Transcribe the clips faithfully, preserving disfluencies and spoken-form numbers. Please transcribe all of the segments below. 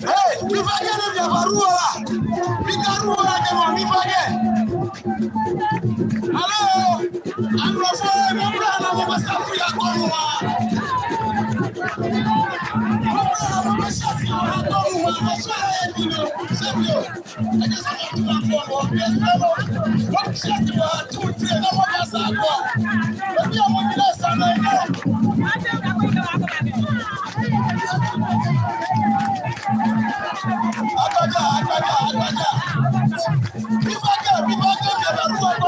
Hey, mi vage ne mi abaluo la. Mi galuo la ne mɔ, mi vage. Hello. Ablɔfo, mɔɔ bɛla na mɔɔ bɛsa afu ye atɔ nu a. Mɔɔ bɛla na mɔɔ bɛsa afu ye atɔ nu a. Mɔɔ bɛla na mɔɔ bɛsa afu ye atɔ nu a. Mɔɔ bɛla na mɔɔ bɛsa afu ye atɔ nu a. Agbaja, agbaja, agbaja. Mi vage, mi vage, mi abaluo la.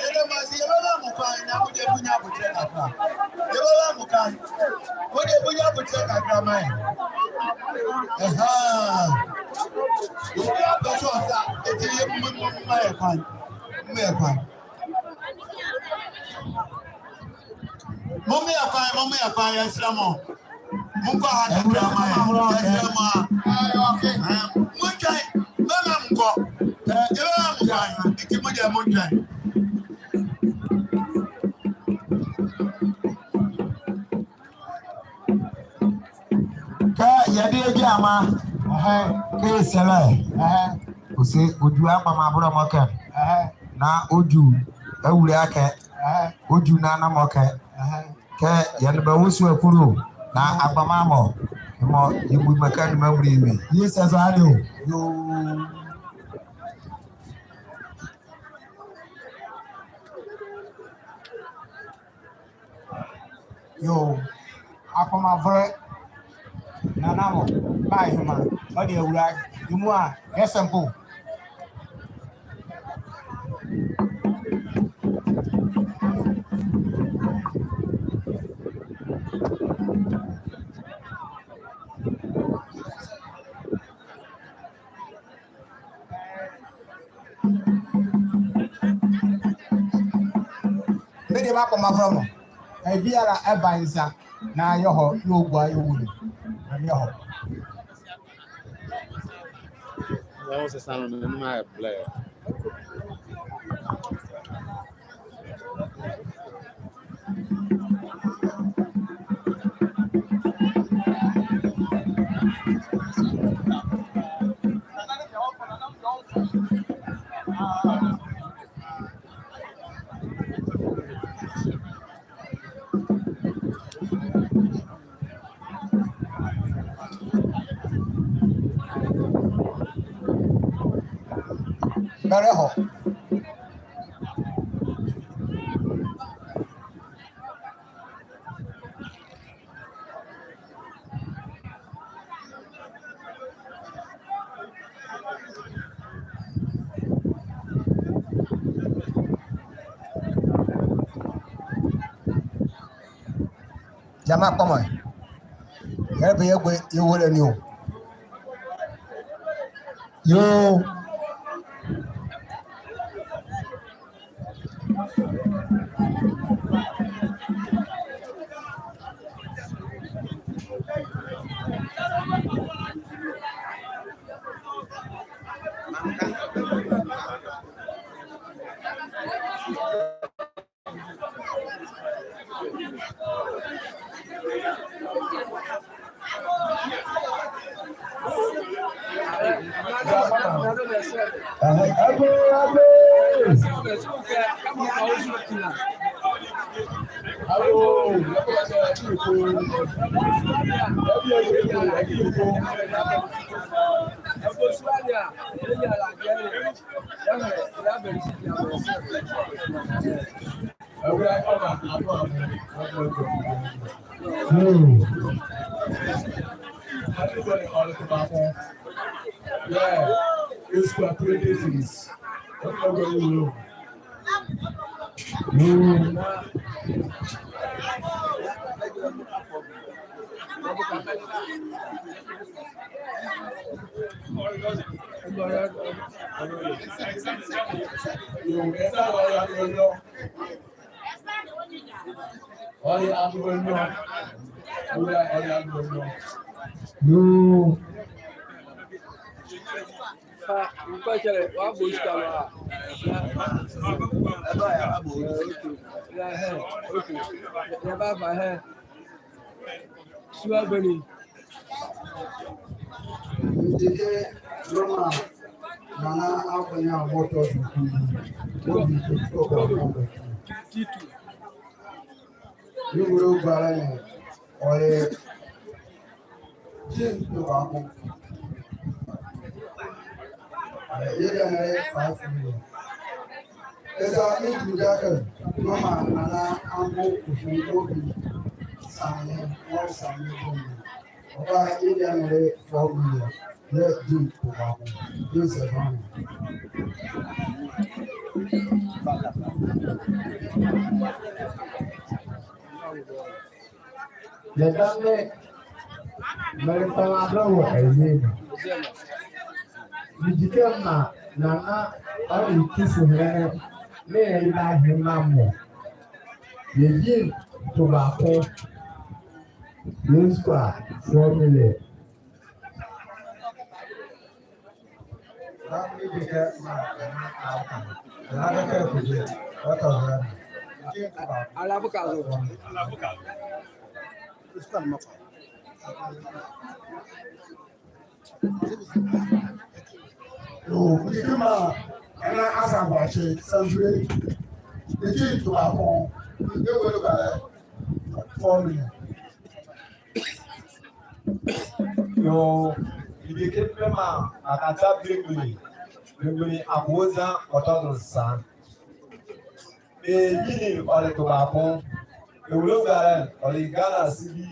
Yɛda mo ase, yɛbɛba mo kwan na mode abunya aboterɛ kakra. Yɛbɛba mo kwan. Mode abunya aboterɛ kakra ma yɛ. Ɛhaa. Obi apɛ sɛ ɔsa, enti yɛ mo, mo, momma yɛ kwan. Momma yɛ kwan. Momma yɛ kwan, momma yɛ kwan, yɛsrɛ mo. Monkɔ ha kakra ma yɛ. Yɛsrɛ mo a. Ɛɛ, okay. Ɛɛ, montwɛn. Mɛma monkɔ. Ɛɛ, yɛbɛma mo kwan. Enti mo deɛ montwɛn. Kɛ yɛde agyama. Ɛhɛ. Kɛ yɛsɛlɛ. Ɛhɛ. Ɔse odwu agbamaborɔmɔ kɛ. Ɛhɛ. Na odwu awulae kɛ. Ɛhɛ. Odwu nanamɔ kɛ. Ɛhɛ. Kɛ yɛ nee bɛ wɔ sua kulu na agbamaamɔ, mɔ yɛbu mɛka ne mɛmuli yɛ wie. Yɛsɛ zo ade o. Yoo. Yoo. Akpɔmavolɛ nanamɔ, bɛ ahema, ɔde awula yɛ mu a, yɛ simple. Medeɛ makɔ mavolɛ mɔ. Ɛbiala ɛva nza na yɛhɔ yɛ ɔgua yɛ ɔwule. Na yɛhɔ. Yɛhɔ sesa no, ne mu ayɛ blɛ. Bɛrɛhɔ. Gyama kpɔmɔ. Yɛlɛpɛ yɛgua yɛ ɔwule ne o. Yoo. Yeah, it's for three days. Yoo. Fa, mkpɛkyɛlɛ, wɔ Boashika la. Ɛɛ, okay. Yɛba, ɛhɛ, okay. Yɛba, ɛhɛ. Sua bɛ ni. Ndidi kɛ mɛma Nana Akonya mɔɔ tɔ zo kunlu. Mɔɔ tɔ zo kunlu. Yemɔ ɔlɛgualɛ ne, ɔle Jim Tobacco. Ɛɛ, yɛdɛnɛ ye five million. Eza, medu daka, mɛma Nana Anko Kofi Kofi. Sane, mɔɔ sane, mɔɔ sane. Ɔba, yɛdɛnɛ ye four million. Yɛ Jim Tobacco. Joseph Anko. Yɛdayɛ, mɛlɛkpalɛ adɔwɔ ɛyɛ. Medikɛ mema Nana ɔle Kisihene nee ye bahema mɔ. Yɛ Jim Tobacco. Yɛ square four million. Yoo, medikɛ mema Nana Asaboakye, Sanvire, Jim Tobacco, yɛwɔ ɛlɛ four million. Yoo, medikɛ mema Akata Bengbeni, Bengbeni Akoza mɔɔ tɔ zo nsa. Eyi ne ɔle Tobacco, ewulegualɛ ne, ɔle Ghana cedi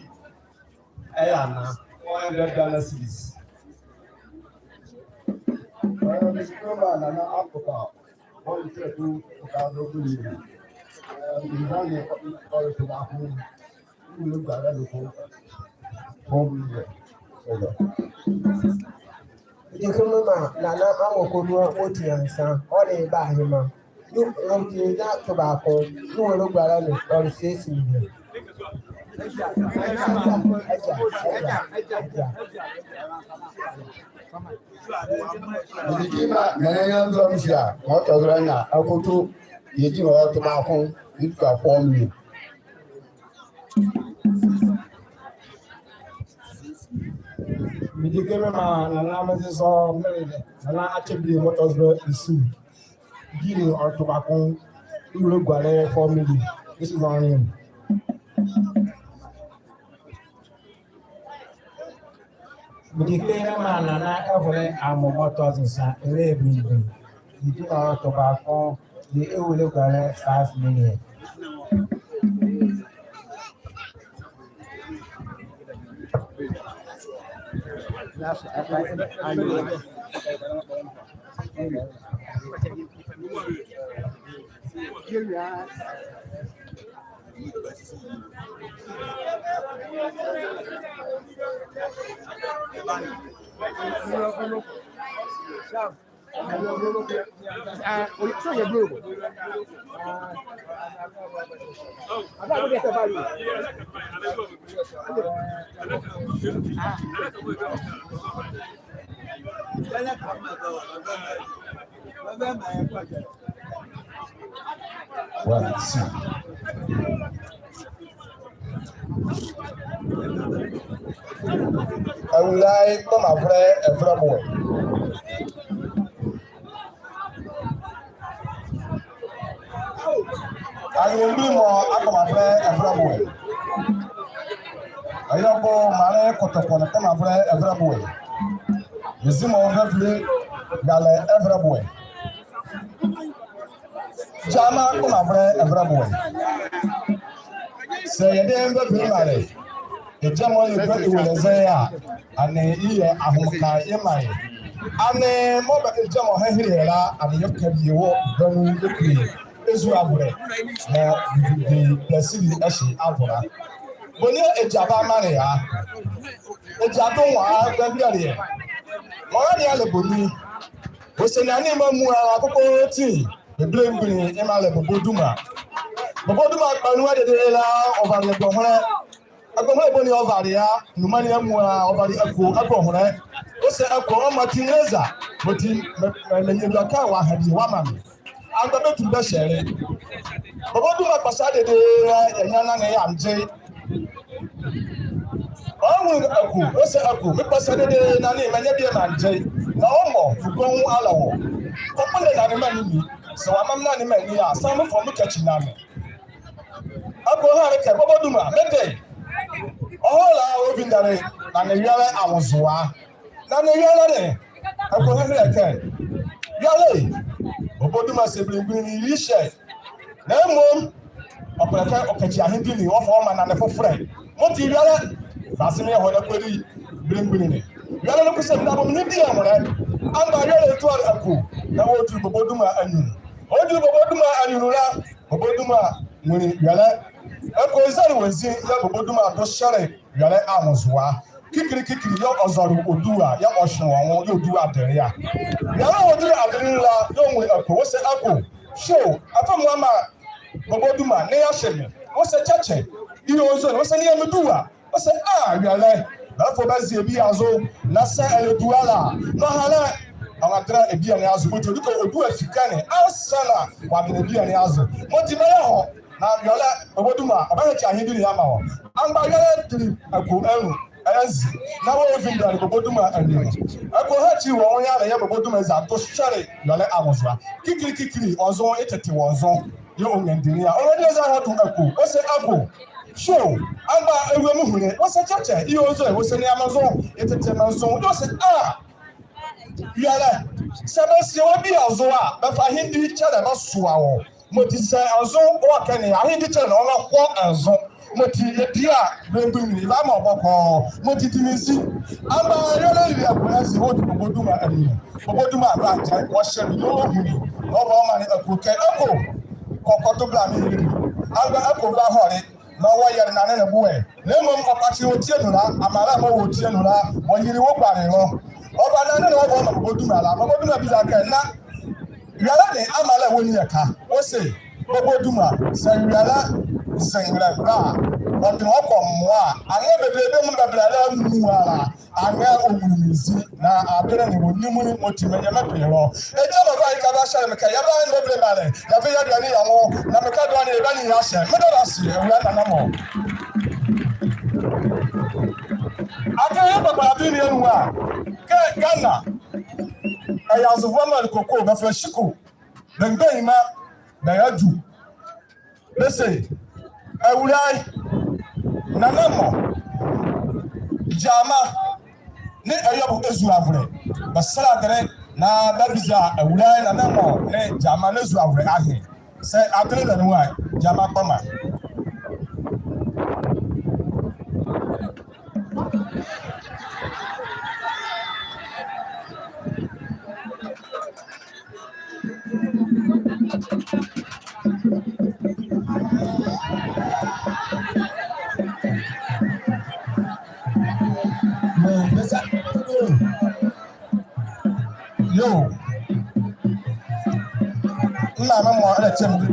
ɛyɛ anan, four hundred Ghana cedis. Ɛɛ, medikɛ mema Nana Akopa, ɔle Tɛtu, Tobacco ne. Ɛɛ, medikɛ mema Tobacco. Medikɛ mema Nana Amokonua mɔɔ tia nsa, ɔle ye bahema. Yemɔ ɔle Tobacco, yemɔ ɔlɛgualɛ ne, ɔle six million. Medikɛ mema Nana Nyanzɔmsia, mɔɔ tɔ zo nrane, Akoto, yɛ Jim ɔle Tobacco, yemɔ ɔlɛgualɛ four million. Medikɛ mema Nana Mɛzezɔ Mɛlɛlɛ, Nana Akyɛbile mɔɔ tɔ zo nsu. Jim ɔle Tobacco, ewulegualɛ four million. This is on him. Medikɛ mema Nana Ɛhole Amo mɔɔ tɔ zo nsa, ɛlɛ Bengbeni. Yɛ Jim ɔle Tobacco, yɛ ewulegualɛ five million. One, two. Awulae kpɔmavolɛ ɛvolɛ boɛ. Arelemgbunli mɔ akpɔmavolɛ ɛvolɛ boɛ. Arelemgbunli maanle kɔtɔkɔ ne kpɔmavolɛ ɛvolɛ boɛ. Mezi mɔ vevile ralɛ ɛvolɛ boɛ. Gyama kpɔmavolɛ ɛvolɛ boɛ. Saa yɛdayɛ vevile ralɛ. Egya mɔ yɛdua ewolɛ zɛ a, ɛnee yɛyɛ ahomeka yɛmaa ye. Ɛnee mɔɔ bɛ egya mɔ ɛhɛhɛlɛ ye la, ɛnee yɛfa bie wɔ bɛ nu yɛkile ezuavolɛ. Na bie blasili ɛhye avola. Boni egya bamaanle a? Egya do nwo a, bɛhilele ye. Ɔrale a le boni? Ɔse nane mɔ amuala kokoti, bebelemgbunli yemɔ a le Bobo Duma. Bobo Duma kpanu a dedee la, ɔvale ɛgbɔhɔlɛ. Ɛgbɔhɔlɛ boni ɔvale a? Numanli amuala ɔvale Ako ɛgbɔhɔlɛ. Ɔse Ako ɔmaa ti nrɛlɛza, mɔti me, me, menyia edwɛkɛ a wɔaha bie wɔamaa me. Amgba bɛtuli bɛhyɛle. Bobo Duma kpɔse a dedee la, yɛanyia nane yɛangye. Ɔnwu Ako, ɔse Ako, mekpɔse a dedee nane meanyia bie meangye. Na ɔmɔ, fugɔnwu ala wɔ. Kɔkpondɛ nane maa ne ni. Saa wɔamaa me nane maa ne a, saa mefɔle mekakyi nane. Ako ɛhɔle kɛ, Bobo Duma, mede. Ɔhɔle a ɔvindele nane wielɛ anwozoa. Nane wielɛ ne, Ako ɛhɛhɛlɛ kɛ, wielɛ, Bobo Duma se belemgbunli ne ye hyɛ. Na mmom, ɔkpondɛ kɛ ɔkakyi ahendilɛ, ɔfa ɔmaa nane fofolɛ. Mɔti wielɛ, bɛse me yɛ hɔ na kɔdi belemgbunli ne. Wielɛ ne kɔ sɛ bɛdabɛ me ne die nwolɛ. Amgba wielɛ tuale Ako, na ɔdule Bobo Duma anyunlu. Ɔdule Bobo Duma anyunlu la, Bobo Duma nwunle wielɛ. Ako zɛle wɔ nzi, yɛɛ Bobo Duma do hyɛle wielɛ anwozoa. Kikili kikili, yɛɛ ɔzɔle ɔdua, yɛɛ ɔhyenle wɔ nwo, yɛɛ ɔdua adenle a. Wielɛ ɔdule adenle nu la, yɛɛ ɔnwunle Ako, ɔse Ako, hye o, afa muala maa Bobo Duma, nea yɛahye me. Ɔse kyɛkyɛ, yɛɛ ɔnzɔne, ɔse nea yɛɛ me dua. Ɔse, ah, wielɛ, bɛlɛfo bɛze bie azo, na saa ɛlɛ dua la, nɔhalɛ, ɔnrɛdɛnla bie ne azo, mɔti ɔdi kɛ ɔdua fika ne, ansaana wɔadenla bie ne azo. Mɔti mɛyɛ hɔ, na wielɛ, Bobo Duma, ɔbahakyi ahendilɛ yeamaa wɔ. Amgba wielɛ dile Ako anu, ɛnzi, na ɔvindele Bobo Duma anyunlu. Ako hakyile wɔ nwo yɛɛ la yɛɛ Bobo Duma eza do hyɛle wielɛ anwozoa. Kikili kikili, ɔnzo, yetete wɔ nzo. Yɛɛ ɔnrɛndile a, ɔnrɛndile zɛhae ɔdo Ako, ɔse Ako, hye o, amgba ewula menhunle, ɔse kyɛkyɛ, yɛɛ ɔnzɔne, ɔse nea me nzo, yetete me nzo, yɛɛ ɔse, ah, wielɛ, saa bɛsie wɔ bie azo a, bɛfa ahendi kyɛlɛ bɛsoa wɔ, mɔti saa nzo ɔwɔ ɛkɛ ne a, ahendi kyɛlɛ ne ɔnrɛhɔ nzo, mɔti yɛdie a, belemgbunli ne, yɛbamaa wɔ bɔkɔɔ, mɔti di me nzi. Amgba wielɛ yili Ako anzi, ɔdule Bobo Duma anyunlu. Bobo Duma abralɛ gyae, ɔhyɛle, yɛɛ ɔhunle. Na ɔba ɔmanle Ako kɛ, Ako, kɔ kɔdo bɛla me yili. Amgba Ako bahɔle, na ɔyɛle nane ne boɛ. Na mmom ɔpakyele wɔ tie nu la, amaa la mɔɔ wɔ tie nu la, ɔyele wɔ guale nloa. Ɔba nane ne ɔba ɔmaa Bobo Duma la, Bobo Duma biza kɛ na wielɛ ne amaa la ɛwɔ nienwu ɛkɛ. Ɔse, Bobo Duma, saa wielɛ ze nrɛlɛba a, ɔdenle ɔ kɔ mɔɔ a, anrɛɛ bebelebe mɔɔ bɛbɛlɛ la amuala, anrɛɛ ɔnwunle me nzi, na adenle ne wɔ nimunli, mɔti menyia mebɛlɛ nloa. Egya mɔɔ ɛva ye kɛ bɛahyɛle me kɛ yɛba ne bebelebe a le, yɛva yɛdua ne yɛ nwo, na mekɛ dua ne yɛba ne yɛahyɛ. Meda wɔ ase, Awulae Nana Mɔ. Adenle ye kpakpa adenle ye anu a, kɛ Ghana, ɛyɛ azovoa maanle kɔkɔɔ, bɛfɛlɛ Shiko, bɛ mgbanyima, bɛyɛ adu. Bɛse, Awulae Nana Mɔ, gyama nee ɛyɔbo ezuavolɛ. Bɛsɛlɛ adenle na bɛbiza Awulae Nana Mɔ nee gyama nee ezuavolɛ ahe. Saa adenle la nu a, gyama kpɔma. Yoo. Nna me mɔ ɛlɛkyɛ me.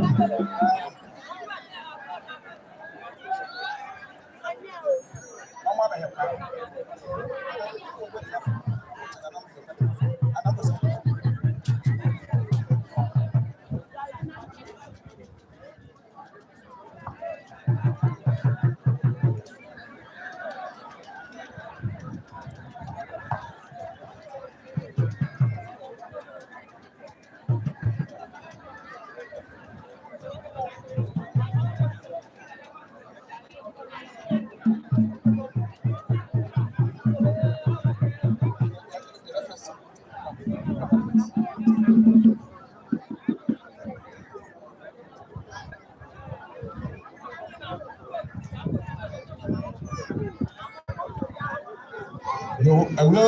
Yo, awula.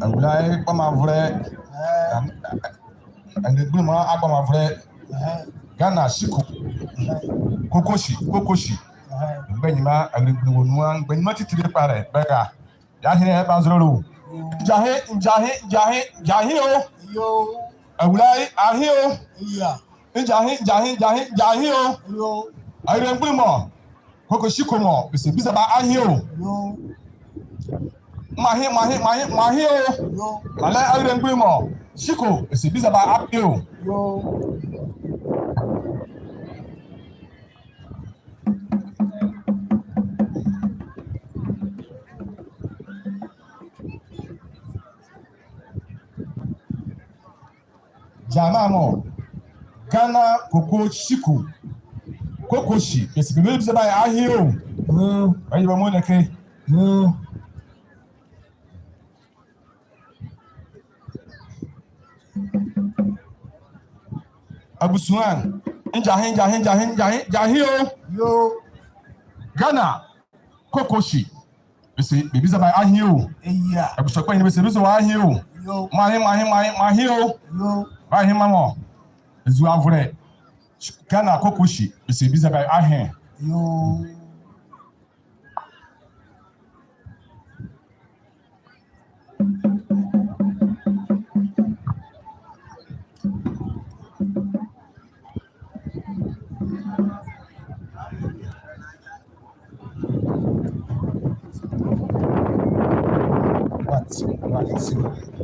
Awulae kpɔmavolɛ. Ɛɛ. Ɛɛ, Agblemgbunli mɔ a kpɔmavolɛ. Ɛɛ. Ghana Shiko. Ɛɛ. Kokoshi, Kokoshi. Ɛɛ. Mgbanyima, Agblemgbunli wɔ nu a, mgbanyima titile kpalɛ, bɛra. Yɛahenle ye bɛazɔle o. Njahe, njahe, njahe, njahe o. Yo. Awulae, ahe o. Iya. Njahe, njahe, njahe, njahe o. Yo. Agblemgbunli mɔ. Kokoshi ko mɔ, bɛse biza bɛ ahe o. Yo. Mɔɔ ahe, mɔɔ ahe, mɔɔ ahe, mɔɔ ahe o. Yo. Raalɛ Agblemgbunli mɔ, Shiko, bɛse biza bɛ ahe o. Yo. Gyama mɔ, Ghana Kokoshi ko. Kokoshi, bɛse bɛbiza bɛ ahe o. Mm. Bɛyɛ bɛ mɔ nɛkɛ. Mm. Abusua, njahe, njahe, njahe, njahe, njahe o. Yo. Ghana Kokoshi. Bɛse bɛbiza bɛ ahe o. Eya. Abusua kpanyinli bɛse biza wɔ ahe o. Yo. Mɔɔ ahe, mɔɔ ahe, mɔɔ ahe, mɔɔ ahe o. Yo. Bɛ ahe mɔɔ. Ezuavolɛ. Ghana Kokoshi. Bɛse biza bɛ ahe. Yo. What? What?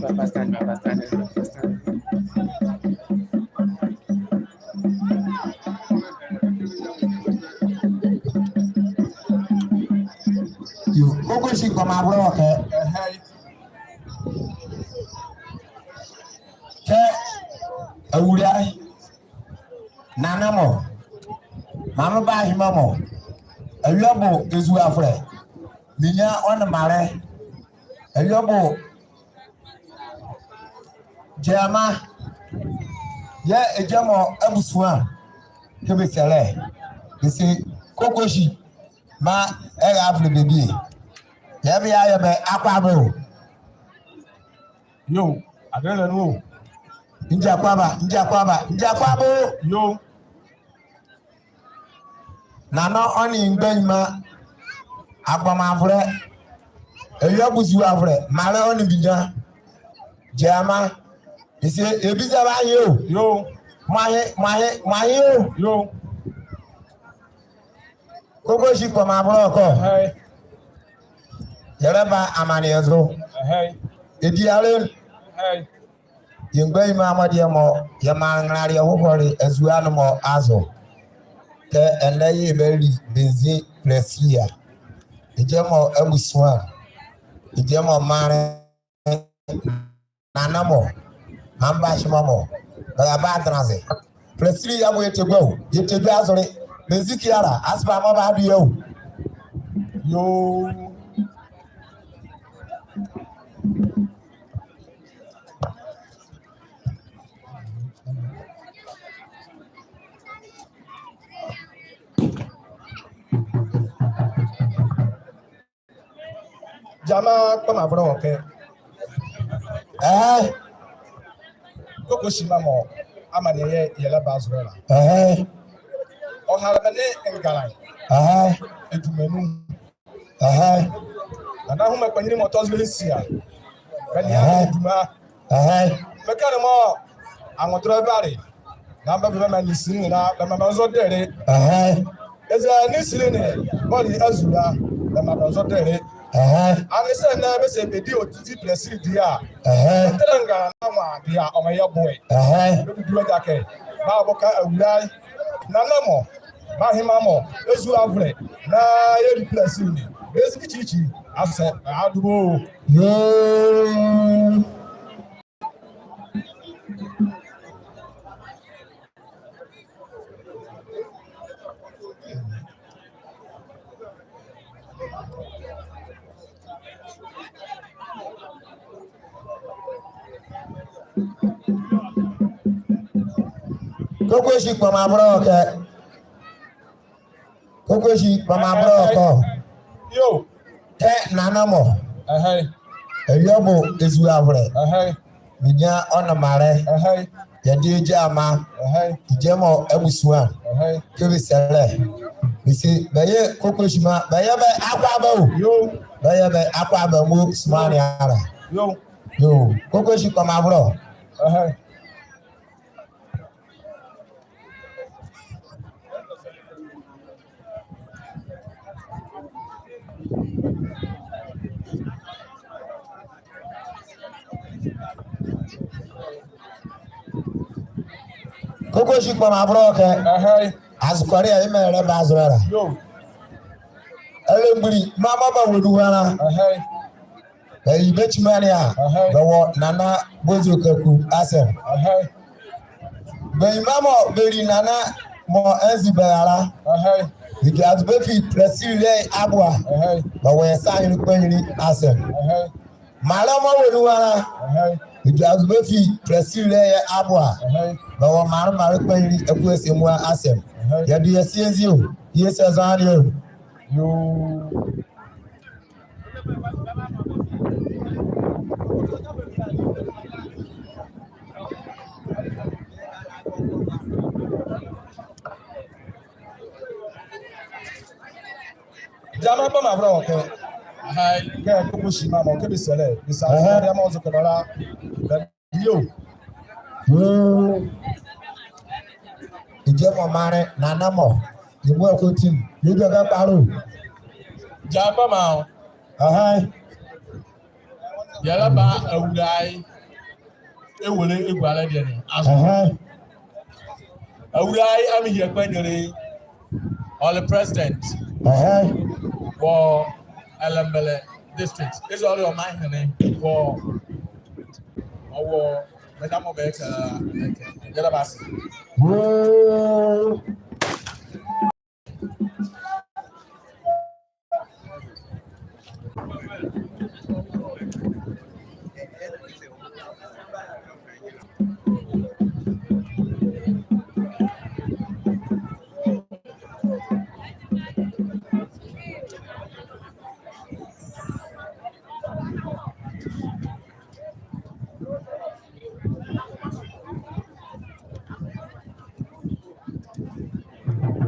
Papa Stan, Papa Stan, Papa Stan. Yo, Kokoshi kpɔmavolɛ wɔ ɛkɛ. Ɛhɛe. Kɛ awulae, nana mɔ, maanle bahima mɔ, awie ɔ bo ezuavolɛ, ninyɛne ɔ nee mraalɛ, awie ɔ bo gyɛma, yɛɛ egya mɔ abusua, kɛ bɛsianle, bɛse Kokoshi, maa ɛra avolɛ bɛ bie. Yɛɛ bɛyɛ a yɛɛ bɛ akwaaba o. Yo, adenle nu o. Ngyakwaba, ngyakwaba, ngyakwaba o. Yo. Nana ɔ nee mgbanyima, agbɔmavolɛ, awie ɔ bo ezuavolɛ, mraalɛ ɔ nee binyɛne, gyɛma, bɛse bɛbiza bɛ ahe o. Yo. Mɔɔ ahe, mɔɔ ahe, mɔɔ ahe o. Yo. Kokoshi kpɔmavolɛ ɔ ɛkɛ. Ɛhɛe. Yɛlɛba amaneɛ zo. Ɛhɛe. Ediale. Ɛhɛe. Yɛ mgbanyima mɔ deɛ mɔ, yɛmaa nrɛlaleɛ hohɔle azua ne mɔ azo. Kɛ ɛnɛ yɛɛ bɛli bɛnzi Priscilla. Egya mɔ abusua. Egya mɔ maanle. Nana mɔ, maanle bahima mɔ, bɛraba adenle aze. Priscilla, yɛ mɔ yɛtɛgua o, yɛtɛgua azole. Bɛnzi Kiara, asepa mɔɔ bɛado yɛ o. Yoo. Gyama kpɔmavolɛ wɔ ɛkɛ. Ɛhɛ. Koko Hyima mɔɔ amaneɛ yɛɛ yɛlɛba zolɛ la. Ɛhɛ. Ɔhanlɛ bɛ nee ngalanyi. Ɛhɛ. Edwuma nu. Ɛhɛ. Nana Ahoma Kpanyinli mɔɔ tɔ zo nsia. Bɛ nee, ɛhɛ, edwuma. Ɛhɛ. Mekɛ ne mɔɔ anwodolɛ ɛvale. Na bɛva bɛmaa Nisinli na bɛmaa bɛnzɔ dɛle. Ɛhɛ. Eza Nisinli ne bɔle azu la, bɛmaa bɛnzɔ dɛle. Ɛhɛ. Ɛnee saa na bɛse bɛdi ɔtisi pɛlɛsidi a. Ɛhɛ. Bɛtɛlɛ ngana na mɔɔ bia ɔmaa yɛ boɛ. Ɛhɛ. Bɛbidi wɔ gyakɛ. Bɛboka Awulae. Nana mɔ. Bɛahema mɔ. Ezu avolɛ. Na yɛdi pɛlɛsidi. Bɛsi kikyikyi. Asɛ. Adubo. Yoo. Koko Ehyi kpɔma bolɛ kɛ. Koko Ehyi kpɔma bolɛ kɛ. Yoo. Tɛ nana mɔ. Ɛhɛ. Awie bo ezu avolɛ. Ɛhɛ. Bɛnyia ɔ nɔmalɛ. Ɛhɛ. Yɛdayɛ gyima. Ɛhɛ. Gyima mɔ abusua. Ɛhɛ. Kɛ bɛsɛlɛ. Bɛse bɛyɛ Koko Hyima, bɛyɛ bɛ akwaaba o. Yoo. Bɛyɛ bɛ akwaaba mɔ suma ne ala. Yoo. Yoo. Koko Ehyi kpɔma bolɛ. Ɛhɛ. Koko Ehyi kpɔma bolɛ kɛ. Ɛhɛ. Azɔkɔlɛ a, yemɔ ɛlɛba zolɛ la. Yoo. Ɛlɛngbunli, mɔɔ bɛwɔ nuhua la. Ɛhɛ. Bɛyɛ bɛ kyima ne a, ɛhɛ, bɛwɔ Nana Bozo Kaku asɛm. Ɛhɛ. Bɛyima mɔ bɛli Nana mɔ anzi bɛra la. Ɛhɛ. Bɛdwazo bɛfi pɛlɛsidi la aboa. Ɛhɛ. Bɛwɔ yɛ Saanyo Kpanyinli asɛm. Ɛhɛ. Maanle mɔɔ wɔ nuhua la. Ɛhɛ. Bɛdwazo bɛfi pɛlɛsidi la aboa. Ɛhɛ. Bɛwɔ Maanle, Maanle Kpanyinli Akuase mɔ asɛm. Ɛhɛ. Yɛdo yɛ sie nzi o, yɛse zɔhane o. Yoo. Gyima kpɔma bolɛ kɛ. Ɛhɛ. Kɛ Koko Hyima mɔ kɛ bɛsɛlɛ, bɛsa. Ɛhɛ. Bɛyɛ mɔ zɔkɛ bɛ la. Yoo. Yoo. Gyima mɔ maanle, nana mɔ. Yemɔ ɛkɔti. Yɛdua kɛ kpalɛ o. Gyima kpɔma o. Ɛhɛ. Yɛlɛba Awulae. Ewule egualɛ deɛ ne azo. Ɛhɛ. Awulae Amiyie Kpanyinli. Ɔle president. Ɛhɛ. Wɔ Ɛlɛmgbɛlɛ district. Eza ɔle ɔmanhene wɔ, ɔwɔ, meda mɔ bɛka, ɛkɛ. Yɛda bɛ ase. Yoo.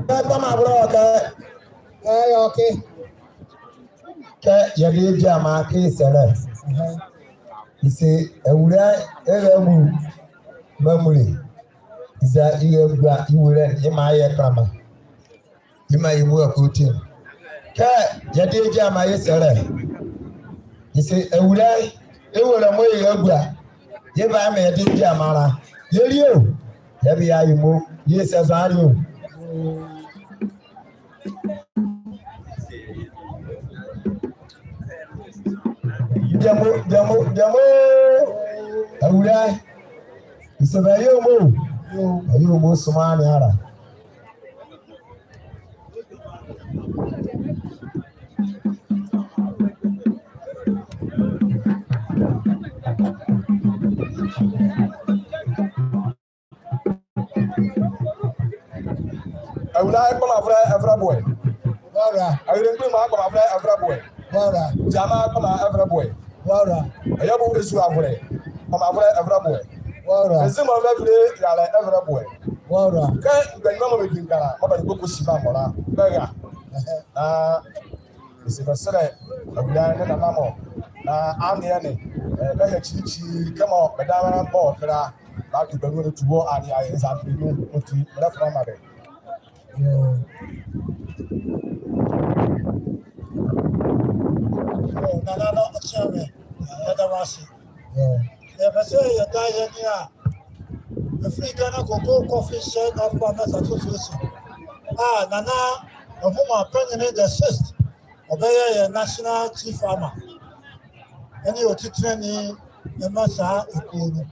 Kɛ kpɔma bolɛ kɛ. Ɛɛ, okay. Kɛ yɛdayɛ gyima kɛ yɛsɛlɛ. Yɛse Awulae ɛra mu mamule. Eza ɛra gua, ɛwule ne, yemɔ ayɛ kɛnlɛma. Yemɔ yemɔ ɛkɔti. Kɛ yɛdayɛ gyima yɛsɛlɛ. Yɛse Awulae ɛwule mɔɔ ɛra gua. Yɛva yemɔ yɛdayɛ gyima la. Yɛlie o. Yɛbia yemɔ. Yɛse zɔhane o. Gyima, gyima, gyima. Awulae. Yɛse bɛyɛ mɔ. Bɛyɛ mɔ suma ne ala. Awulae kpɔma ɛvolɛ ɛvolɛ boɛ. Bɔra. Ayɛlɛngbunli mɔ kpɔma ɛvolɛ ɛvolɛ boɛ. Bɔra. Gyima kpɔma ɛvolɛ boɛ. Bɔra. Ɛyɛ bo ezu avolɛ. Mɔɔ mavolɛ ɛvolɛ boɛ. Ɔwɔ. Ezi mɔɔ mevile ralɛ ɛvolɛ boɛ. Ɔwɔ. Kɛ mgbanyima mɔɔ bɛdi ngarɛ mɔɔ bɛde kɔkɔsi bɛ mɔɔ la, bɛra. Ɛhɛ. Na ese bɛ sɛlɛ awulae nee nana mɔ, na aneɛ ne, eh, bɛhɛ kyili kyi kɛmɔ bɛdabɛ bɛwɔ ɛkɛ la, bɛado bɛ nloa ne atu wɔ aneɛ aye nzanlɛ nu. Ɔti melɛfɛlɛ maa bɛ. Yoo. Yoo, nana nɔhalɛ, yɛda wɔ ase. Yoo. Yɛpɛ sɛ yɛda yɛ nea ɛfiri Ghana Cocoa Coffee Share Not Farmers Association a Nana Ahuma Panyini the sixth ɔbɛyɛ yɛ national chief farmer ɛne ɔtitenani ɛma saa ɛkuo no.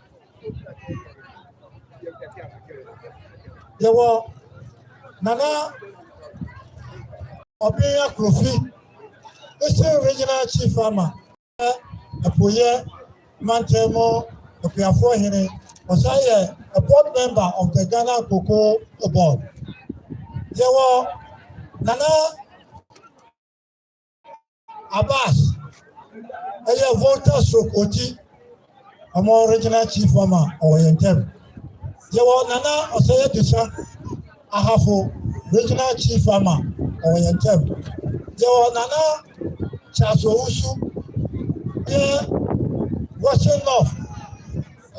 Yɛwɔ Nana Ɔbea Kofi, Eastern Regional Chief Farmer, Apueɛ Mantam mu Akuafoɔ Hene, ɔsan yɛ a board member of the Ghana Cocoa Board. Yɛwɔ Nana Abass, ɛyɛ Volta stroke Oti, ɔmo regional chief farmer, ɔwɔ yɛn ntam. Yɛwɔ Nana Osei Adusa Ahafo, regional chief farmer, ɔwɔ yɛn ntam. Yɛwɔ Nana Charles Owusu, ɛyɛ Western North,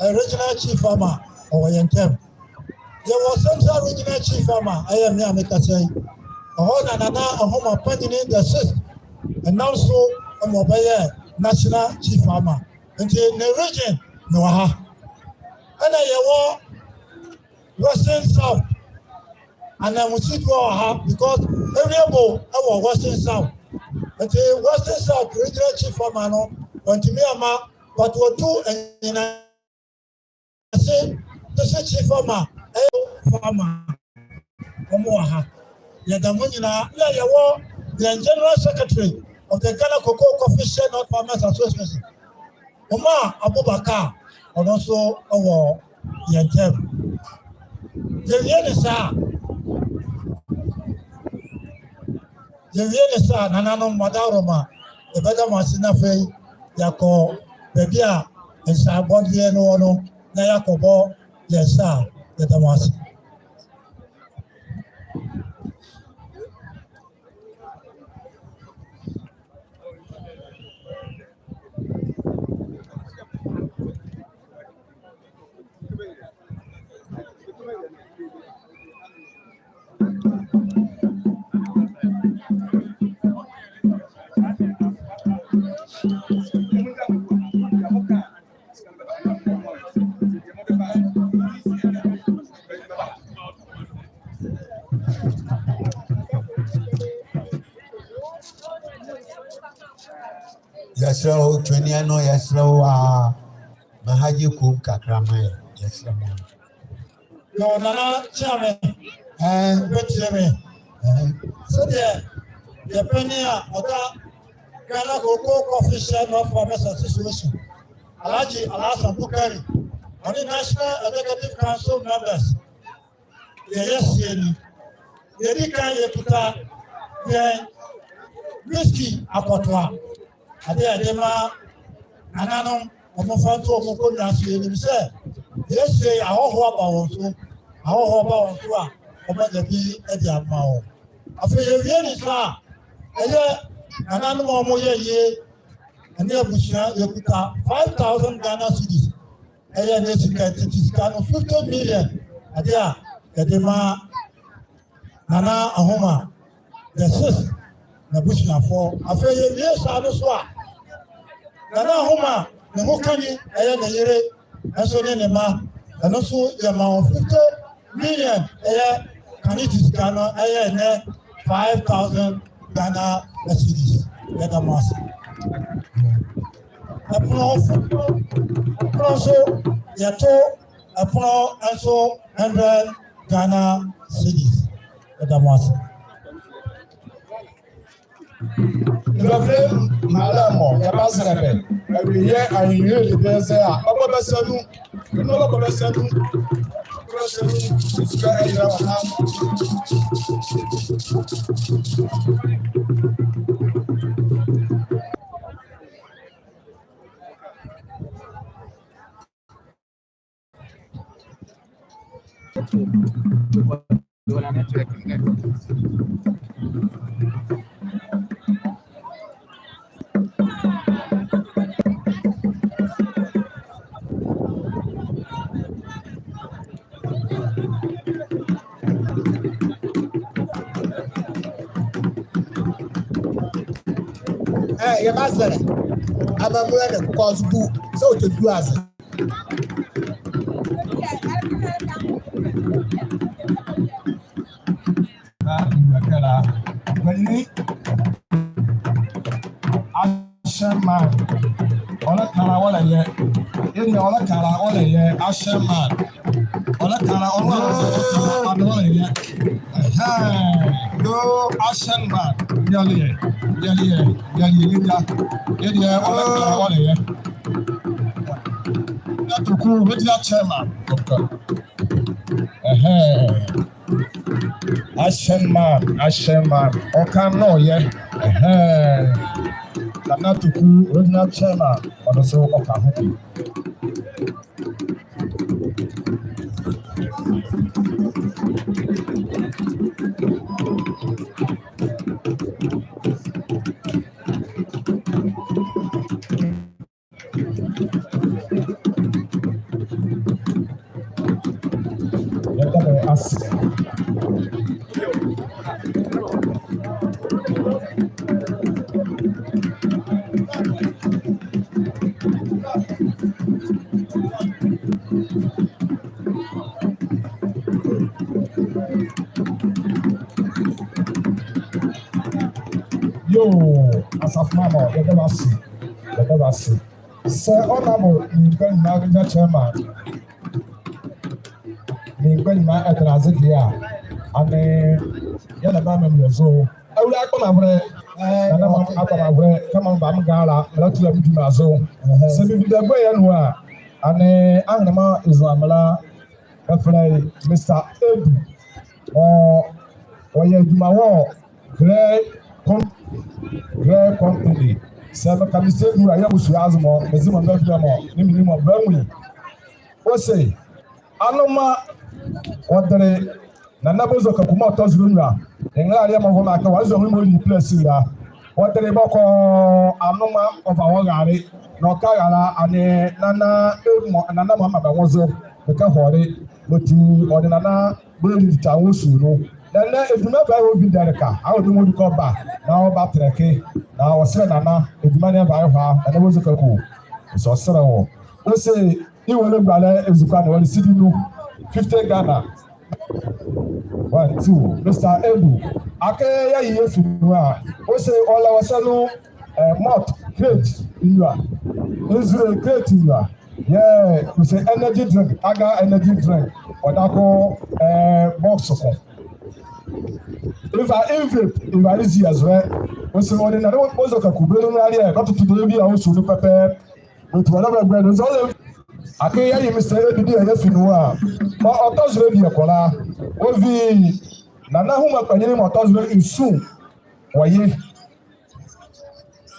ɛyɛ regional chief farmer, ɔwɔ yɛn ntam. Yɛwɔ Central Regional Chief Farmer, ɛyɛ me a mekasa yi. Ɛhɔ na Nana Ahuma Panyini the sixth ɛnam so ma ɔbɛyɛɛ National Chief Farmer. Nti ne region ne wɔ ha. Ɛna yɛwɔ Western South, Ananmusi Dwoa wɔ ha because Awiebo ɛwɔ Western South. Nti Western South Regional Chief Farmer no, ɔntumi amma, but wɔtu ɛnyina Ase, District Chief Farmer, ɛyɛ farmer. Ɔmo wɔ ha. Yɛda mo nyinaa. Na yɛwɔ yɛn General Secretary of the Ghana Cocoa Coffee Share Not Farmers Association, Omar Abubakar, ɔno nso ɔwɔ yɛn ntam. Yɛwie ne saa a, Yɛwie ne saa a, nananom, mɔdaworoma, yɛbɛda mo ase na afei yɛakɔ baabi a nsɛbɔdeɛ no wɔ no, na yɛakɔbɔ yɛn nsa a, yɛda mo ase. Yɛsrɛ wo, twene ano, yɛsrɛ wo a, ma ha yɛ koom kakra ma yɛ, yɛsrɛ mo. Yɛwɔ Nana Kyame, ɛɛ, bɛtie me. Ɛɛ, sɛdeɛ yɛ panin a ɔda Ghana Cocoa Coffee Share Not Farmers Association, Alhaji Alhassan Bukari, ɔne National Executive Council members, yɛyɛ sie ni. Yɛdi kan yɛkuta yɛn whisky akɔtoa. Adeɛ a yɛde ma nananom, wɔmfa nto wɔn nkonnwa so. Yɛnim sɛ yɛn sie yi ahɔhoɔ aba wɔn so. Ahɔhoɔ ba wɔn so a, wɔanya bi de ama wɔn. Afei yɛwie ne saa a, ɛyɛ nananom a wɔyɛ yie ne abusua, yɛkuta five thousand Ghana cedis. Ɛyɛ ne sika, tete sika no fifty million, adeɛ a yɛde ma Nana Ahuma the sixth n'abusuafoɔ. Afei yɛwie saa no so a, Nana Ahuma ne ho ka ni, ɛyɛ ne yere nso ne ne mma, ɛno nso yɛma wɔn fifty million, ɛyɛ kane tete sika no, ɛyɛ ɛnɛ five thousand Ghana cedis. Yɛda mo ase. Ɛpono, ɛpono nso, yɛto ɛpono nso hundred Ghana cedis. Yɛda mo ase. Ndɔfo, mala mɔ, yɛbazɛlɛ bɛ. Ɛwieɛ a, yɛwie le bɛ zɛ a, ɔbɔ bɛ sa nu. Ɛnu ɔbɔ bɛ sa nu. Bɛ sa nu. Sika ɛyɛ wɔ ha. Ɛɛ, yɛbazɛlɛ amamulɛ ne kɔsɔɔti bu sɛ ɔtɛdu aze. Ahyɛnma. Ɔlɛka la ɔlɛyɛ. Ɛdeɛ ɔlɛka la ɔlɛyɛ. Ahyɛnma. Ɔlɛka la ɔlɛyɛ. Ɛhɛɛ. Yoo, ahyɛnma. Yɛlɛyɛ. Yɛlɛyɛ. Yɛlɛyɛ. Ɛdeɛ ɔlɛka la ɔlɛyɛ. Nana Toku, regional chairman. Ɛhɛɛ. Ahyɛnma, ahyɛnma, ɔka na ɔyɛ. Ɛhɛɛ. Nana Toku, regional chairman, ɔno nso ɔka ho bi. Yɛda mo ase. Yoo, asafomanmu, yɛda mo ase. Yɛda mo ase. Sɛ ɔnam me mgbanyima regional chairman, me mgbanyima ɛtɛnlaze deɛ a, ɛnee yɛlɛba amamulɛ zo. Awulae akpɔmavolɛ, nana akpɔmavolɛ, kɛmɔ mebaa me ga la, mɛlɛtula me dwuma zo. Sɛ mevinde agua ye anu a, ɛnee ahenema ezo amɛla, bɛfɛlɛ ye Mister Edu. Ɔ, ɔyɛ adwuma wɔ Gray Com-, Gray Company. Sɛ meka Mister Edu a, yɛ abusua zo mɔ, meze mɔ, mebɛvile mɔ, ne menli mɔ, bɛnwu ye. Ɔse, anoma, ɔdele, Nana Bozo Kaku mɔɔ tɔ zolɛ nwiɔ, ɛnrɛlaleɛ mɔɔ vɔ mɔɔ kɛ wɔ zolɛ nwiɔ mɔɔ li plɛsi la. Ɔdele bɔkɔɔ anoma ɔva ɔrale, na ɔka rale ɛnee Nana, ɛ, mɔ, Nana mɔ maa bɛ nwo zo, bɛkɛhɔle, ɔti ɔnee Nana bɛlidi tata nwo sua nu. Na ɛnɛ edwuma ɛva a ɔvinde ɛleka, a ɔnee nwo du kɛ ɔba, na ɔbatɛlɛke, na ɔsɛlɛ Nana, edwuma ne ɛva a ɛhɔ a, Nana Bozo Kaku, ɔse ɔsɛlɛ wɔ. Ɔse, Iwɔ ɛlɛgualɛ ezukoa ne, ɔle sidi nu, fifty Ghana. One, two. Mister Edu. Akee yeaye ye afi nu a, ɔse ɔlɛ wɔ sɛ nu, eh, malt crate nwiɔ a, nzule crate nwiɔ a, yɛɛ, ɔse energy drink, Aga energy drink, ɔdaye ko, eh, box ko. Ɛva envelope, ɛva ezi ɛzolɛ. Ɔse ɔnee Nana Bozo Kaku bɛlɛnwu aleɛ, bɛtoto debie a ɔsua nu pɛpɛɛpɛ. Ɔti ɔlɛbɛlɛbɛlɛ nu nzɔlɛ. Akee yeaye Mister Edu deɛ ye afi nu a, mɔɔ ɔtɔ zolɛ bieko la, ɔvi Nana Ahuma Kpanyinli mɔɔ tɔ zolɛ nsu wɔ ye,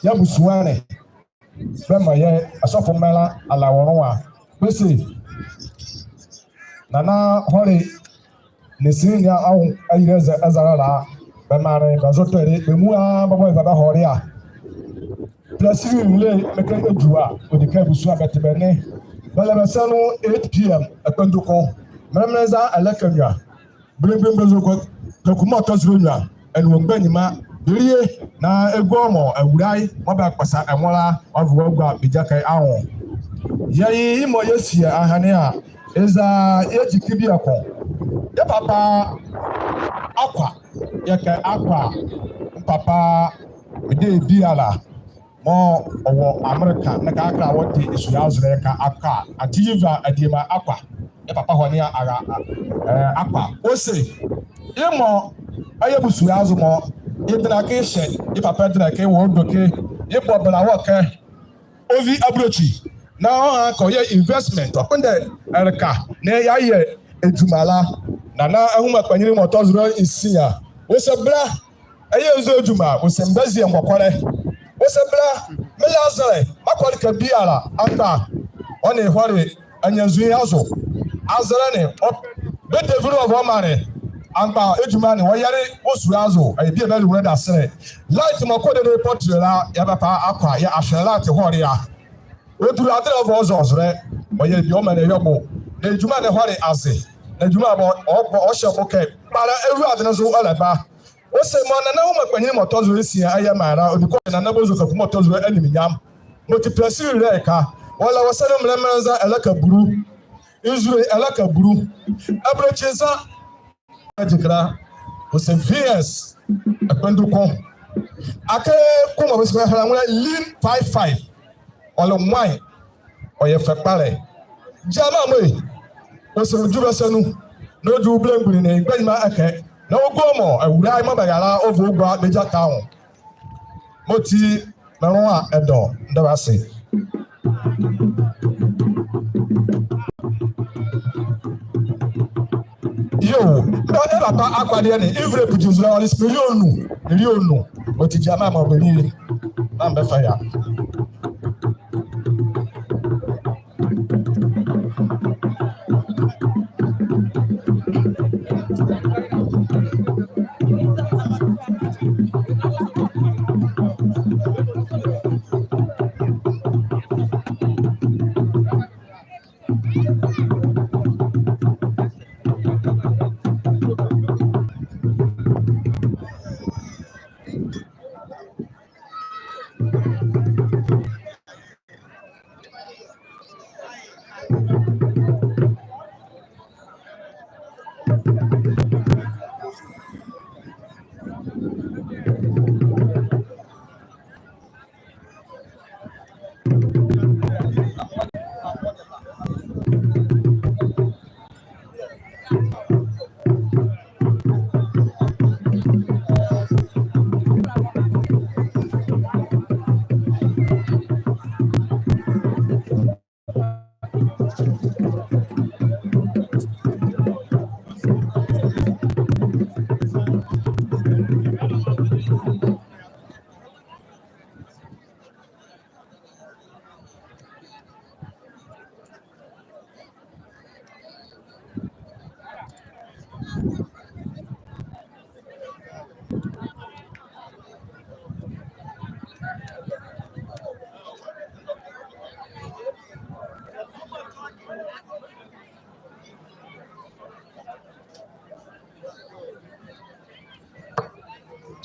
ye abusua ne, bɛmaa yɛ asɔfomɛla ala wɔ nloa. Bɛse Nana hɔle ne sini ne awo ayila eza, eza la, bɛmaanle bɛ nzotɔle, bɛ muala bɔbɔ ɛva bɛhɔle a. Plɛsi nwiɔ mɔɔ kɛ ɛdwu a, ɔdi kɛ abusua bɛtɛ bɛ ne. Bɛlɛ bɛ sɛ nu eight P M, ɛkpɛndu ko. Mɛlɛmɛlɛ eza ɛleka nwiɔ a, Belemgbem Bozo Kaku mɔɔ tɔ zolɛ nwiɔ a, ɛnee wɔ mgbanyima, bɛlie, na ɛgua mɔ awulae mɔɔ bɛkpɔsa ɛ nwo la, wɔava wɔagua bɛ gyakɛ anwo. Yɛye yemɔ yɛsie anwonane a, eza yɛgyi ɛke bieko. Yɛ papa Akwa, yɛkɛ Akwa, me papa, medie biala mɔɔ ɔwɔ Amerika, na kɛkala wɔde ɛsua azɛlɛ yɛka Akwa, Auntie Eva Adiema Akwa. Yɛ papa hɔ ne a, a, a, eh, Akwa. Ɔse, yemɔ ɛyɛ abusua zo mɔ, yɛdɛnla ɛke hyɛ, yɛ papa dɛnla ɛke wɔ ɔdɔ ɛke, yɛbɔ bɛla wɔ ɛke, ɔvi abolokyi, na ɔha kɛ ɔyɛ investment, ɔkpondɛ ɛleka, na yeayɛ adwuma la, Nana Ahuma Kpanyinli mɔɔ tɔ zolɛ nsia, ɔse bɛla, ɛyɛ nzo adwuma, ɔse mebɛzie mɔkɔlɛ. Ɔse bɛla, melɛ azɛlɛ, makɔ ɛleka biala, amgba, ɔnee hɔle, anyia nzu ye azo. Azɛlɛ ne, ɔ, Bɛ develop ɔmanle. Ampa edwuma ne, wɔyɛle wɔ sua azo. Ɛyɛ bie bɛle nwolɛ daselɛ. Light mɔɔ kɔ dede pɔtele la, yɛɛ papa Akwa, yɛɛ ahwɛ light hɔle a. Ɔdule adelɛ ɔva ɔzɔ ɔzolɛ. Ɔyɛle bie ɔmanle ɛyɛ ɔbo. Na edwuma ne hɔle aze. Na edwuma bɔ, ɔbɔ, ɔhyɛ ɔbo kɛ kpalɛ ɛwula ade ne zo ɛlɛba. Ɔse mɔɔ Nana Ahuma Kpanyinli mɔɔ tɔ zo nsia ɛyɛ maanle la, ɔdi kɔ Nana Bonzo Kaku mɔɔ tɔ zo num anyimnyam. Mɔti Pɛsili ɛleka. Wɔlɛ wɔ sɛ ne mɛlɛmɛlɛ nza ɛleka bulu. Nzule ɛleka bulu. Abolokyi nza. Ɛdikɛ la. Ɔse V S. Ɛkpɛndu ko. Akee ko mɔɔ bɛse bɛhɛlɛ nwolɛ Lean five five. Ɔle nwane, ɔyɛ fɛ kpalɛ. Gyama mɔɔ e, ɔse ɔdwu bɛsɛ nu, na ɔdwu belemgbunli ne gbanyima ɛkɛ, na ɔgɔmɔ awulae mɔɔ bɛra la ɔva ɔgua bɛ gyata nwo. Mɔti, mɛnloa ɛdɔ, meda bɛ ase. Yoo, na ɛ papa Akwa deɛ ne, envelope gyi nzule, ɔle sika miliɔn nu, miliɔn nu. Ɔti gyama mɔɔ bɛli, na mebɛfa ya.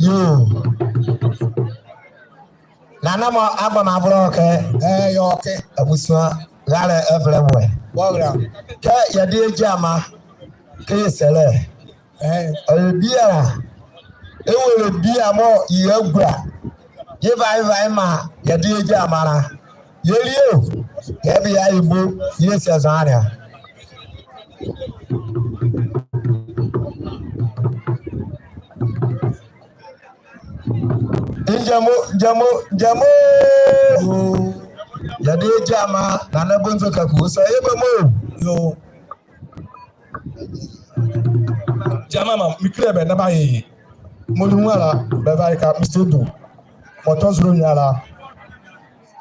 Yoo. Nana mɔɔ agbɔ me avolɛ ɔ kɛ. Ɛɛ, ɛyɛ ɔ kɛ. Abusua, ralɛ ɛvɛlɛ wɔ ɛ. Wɔ ralɛ. Kɛ yɛdayɛ gyima, kɛ yɛsɛlɛ. Ɛɛ. Ɔyɛ bie a, ɛwɔlɛ bie a mɔɔ yɛgua. Yɛva, yɛva, yɛmaa, yɛdayɛ gyima la. Yɛlie o, yɛbia yɛbo, yɛsia zɔhane a. Ngyɛmo, ngyɛmo, ngyɛmo. Yɛdayɛ gyima, Nana Bonzo Kaku, ɔsa yɛ bɛ mɔ. Yoo. Gyima mɔɔ, mekile bɛ na bɛayɛ ye. Mɔɔ di nwo ala, bɛva ye ka, Mister Odu. Mɔɔ tɔ zo nwiɔ ala.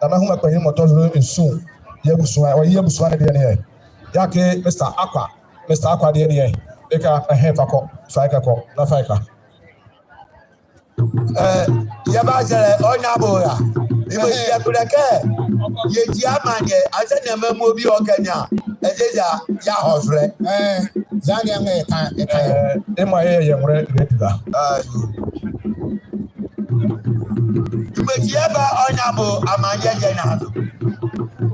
Nana Ahuma Kpanyinli mɔɔ tɔ zo nsu. Yɛ abusua, ɔyɛ yɛ abusua ne deɛ ne yɛ. Yɛɛ akee Mister Akwa, Mister Akwa deɛ ne yɛ. Ɛka, ɛhɛɛ, fa kɔ, fa ɛkɛ kɔ, na fa ɛka. Ɛɛ, yɛbazɛlɛ ɔnyabɔ la. Ɛhɛɛ. Yɛkulɛ kɛ yɛgyi amaneɛ, anzɛɛ nneɛma mɔɔ bie ɔkɛ ne a, ɛzɛlɛ yɛahɔ zolɛ. Ɛɛ, zɛlɛ nea ɛka, ɛka yɛ. Ɛɛ, ɛmɔ yɛ yɛ nwolɛ ɛdila. Ayo. Yemɔti yɛba ɔnyabɔ amaneɛ ɛdeɛ ne azo.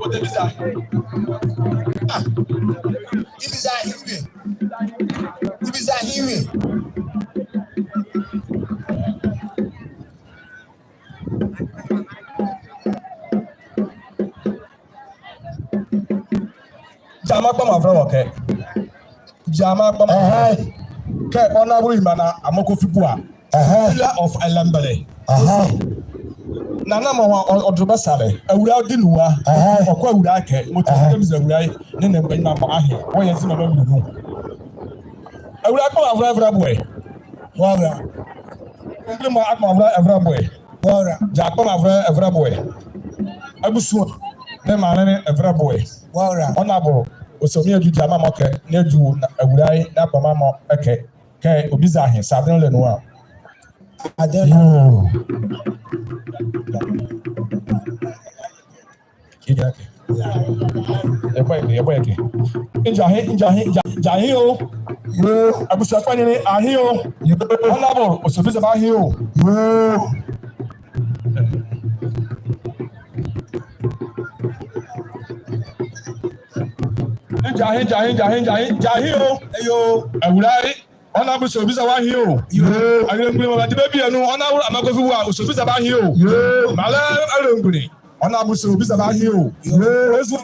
Ɔtɛbiza. Ah. Yɛbiza he wie. Yɛbiza he wie. Gyama kpɔma avolɛ wɔ kɛ. Gyama kpɔma. Ɛhɛɛ. Kɛ Honorable Imana Amoko Fibua. Ɛhɛɛ. Ruler of Ɛlɛmbɛlɛ. Ɛhɛɛ. Nana mɔɔ ɔ-, ɔdolo bɛsalɛ. Awulae ɔdi nu a. Ɛhɛɛ. Ɔkɔ awulae kɛ. Mɔti. Ɛhɛɛ. Kɛ meze awulae ne, ne mgbanyima mɔ ahe. Wɔyɛ nzema mmienu. Awulae kpɔma avolɛ ɛvolɛ boɛ. Wɔ awulae. Mgbanyima kpɔma avolɛ ɛvolɛ boɛ. Wɔ awulae. Gya kpɔma avolɛ ɛvolɛ boɛ. Abusua ne maanle ne ɛvolɛ boɛ. Wɔ awulae. Honorable ɔsɔ mie adu gyama mɔ kɛ, na adu na awulae na bɔma mɔ ɛkɛ, kɛ ɔbiza he, saa adenle nu a. Adenle. Yoo. Yɛbɔ ɛkɛ, yɛbɔ ɛkɛ. Ngyahe, ngyahe, ngya-, ngyahe o. Yoo. Abusua kpanyinli ahe o. Yoo. Honorable Osei Obiza Bah ahe o. Yoo. Ngyahe, ngyahe, ngyahe, ngyahe, ngyahe o. Yoo. Awulae. Honorable Osei Obiza Bah ahe o. Yoo. Awie nguli mɔ bɛde bɛ bianu, Honorable Amaa Kofi Buah, Osei Obiza Bah ahe o. Yoo. Mraalɛ awie nguli, Honorable Osei Obiza Bah ahe o. Yoo. Ezu,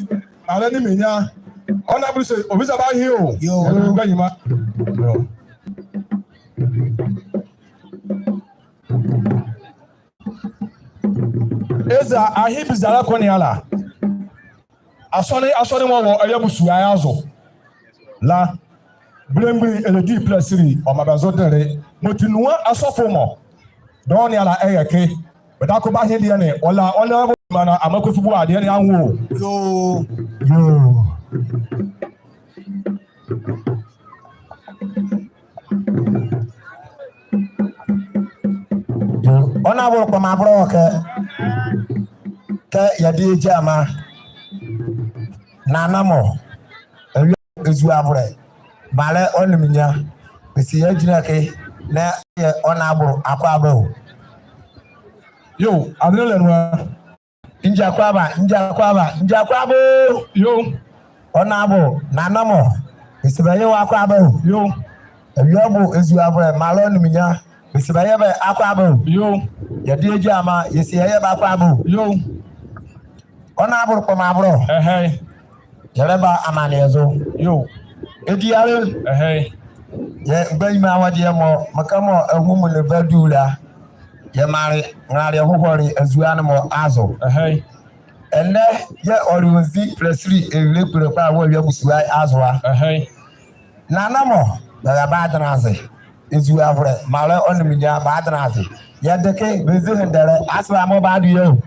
mraalɛ nee mrenyia, Honorable Osei Obiza Bah ahe o. Yoo. Ɛlɛba nyima. Yoo. Eza ahe biza la kɔ ne ala. Asɔne, asɔne mɔɔ wɔ awie abusua ye azo la, belemgbunli ɛlɛdi plasiri ɔmaa bɛ zo dele. Mɔti nua asɔfo mɔ dɔɔnwo ne ala ɛyɛ ɛke. Bɛdabɛ ko bɛahe deɛ ne, ɔla, ɔla bɔ ma na Amaa Kofi Buah deɛ ne anwo. Yoo. Yoo. Honorable Kpɔmabolɛ kɛ, kɛ yɛde gyama. Nana mɔ, awie ezuavolɛ, mraalɛ nee mrenyia, bɛse yɛ gyinlɛ ɛke, na yɛ Honorable Akwaaba o. Yoo, adenle nu a. Ngya Akwaaba, ngya Akwaaba, ngya Akwaaba o. Yoo. Honorable, Nana mɔ, bɛse bɛyɛ wɔ Akwaaba o. Yoo. Awie ɔbo ezuavolɛ, mraalɛ nee mrenyia, bɛse bɛyɛ bɛ Akwaaba o. Yoo. Yɛde gyama, yɛse yɛyɛ bɛ Akwaaba o. Yoo. Honorable Kpɔmabolɛ. Ɛhɛe. Yɛlɛba amaneɛ zo. Yoo. Edi alɛ. Ɛhɛe. Yɛ mgbanyima wɔ deɛ mɔ, mekɛ mɔ ahum ne va du la, yɛmaanle nrɛlaleɛ hohɔle azua ne mɔ azo. Ɛhɛe. Ɛnɛ yɛɛ ɔle ɔnzi plasiri ɛlile kpole kpalɛ wɔ awie abusua azo a. Ɛhɛe. Nana mɔ, bɛra bɛadɛnla aze. Ezuavolɛ, mraalɛ nee mrenyia bɛadɛnla aze. Yɛde ɛke bɛzi he dɛlɛ, asɛlɛ mɔɔ bɛado yɛ o.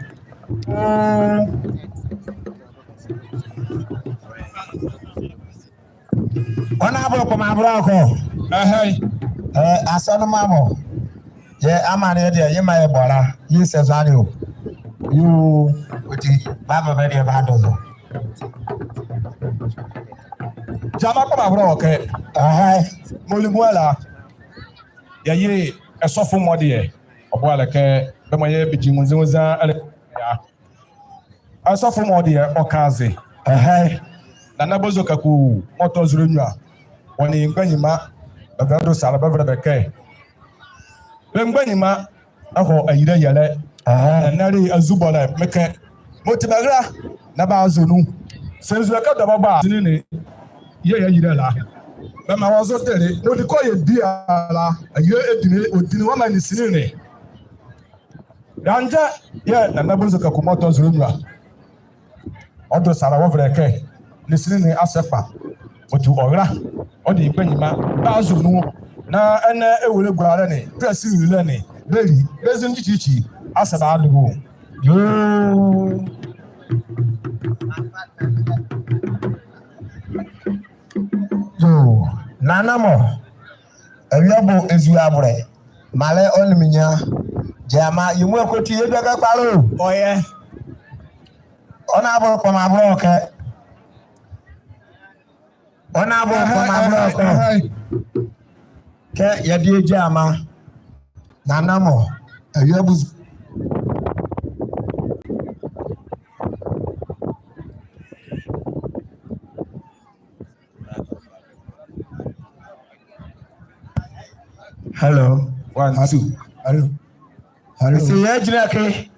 Honorable Kpɔmabolɛ kɔ. Ɛhɛe. Ɛɛ, asɔnema mɔ. Yɛ amaneɛ deɛ, yemɔ yɛbɔ la, yese zɔhane o. Yoo. Ɔti, bɛava bɛ deɛ bɛado zo. Gyama Kpɔmabolɛ kɛ. Ɛhɛe. Mɔɔ li muala. Yɛyɛ ɛsɔfo mɔ deɛ, ɔboalɛ kɛ, bɛmaa yɛ bɛgyi nwonzonwonzo ɛlɛ ya. Ɛsɔfo mɔ deɛ, ɔka aze. Ɛhɛe. Nana Bozo Kaku mɔɔ tɔ zolɛ nwiɔ, wɔ nee mgbanyima, bɛvɛlɛdo sa la, bɛvɛlɛ bɛ kɛ. Bɛ mgbanyima, ɛhɔ ayilɛ yɛlɛ. Ɛhɛe. Ɛnɛ le azubɔlɛ, mekɛ. Mɔti bɛrɛla, na bɛazo nu. Sɛ nzule kɛ dɔbɔ bɔ a, sinli ne, yɛɛ yɛyilɛ la. Bɛmaa wɔ zo dele, mɔɔ di kɔ yɛ biala, ayilɛ ɛdinle, ɔdinle wɔ maa ne sinli ne. Randɛ, yɛɛ Nana Bozo Kaku mɔɔ tɔ zolɛ nwiɔ. Ɔdo sa la wɔvɛlɛ kɛ, ne sinli ne asa kpa. Ɔti ɔrɛla, ɔ nee mgbanyima, bɛazo nu. Na ɛnɛ ewele gualɛ ne, plasiri ɛlile ne, bɛli, bɛzi nu tititi, asa bɛado o. Yoo. Yoo, Nana mɔ, awie ɔbo ezuavolɛ, mraalɛ nee mrenyia, gyama, yemɔ ɛkɔ ti, yɛdua kɛ kpalɛ o. Ɔyɛ. Honorable Kpɔmabolɛ kɛ. Honorable Kpɔmabolɛ kɔ. Ɛhɛe. Kɛ yɛde gyama. Nana mɔ, awie abuzu. Hello. One, two. Hello. Hello. Mese yɛgyinla ɛke.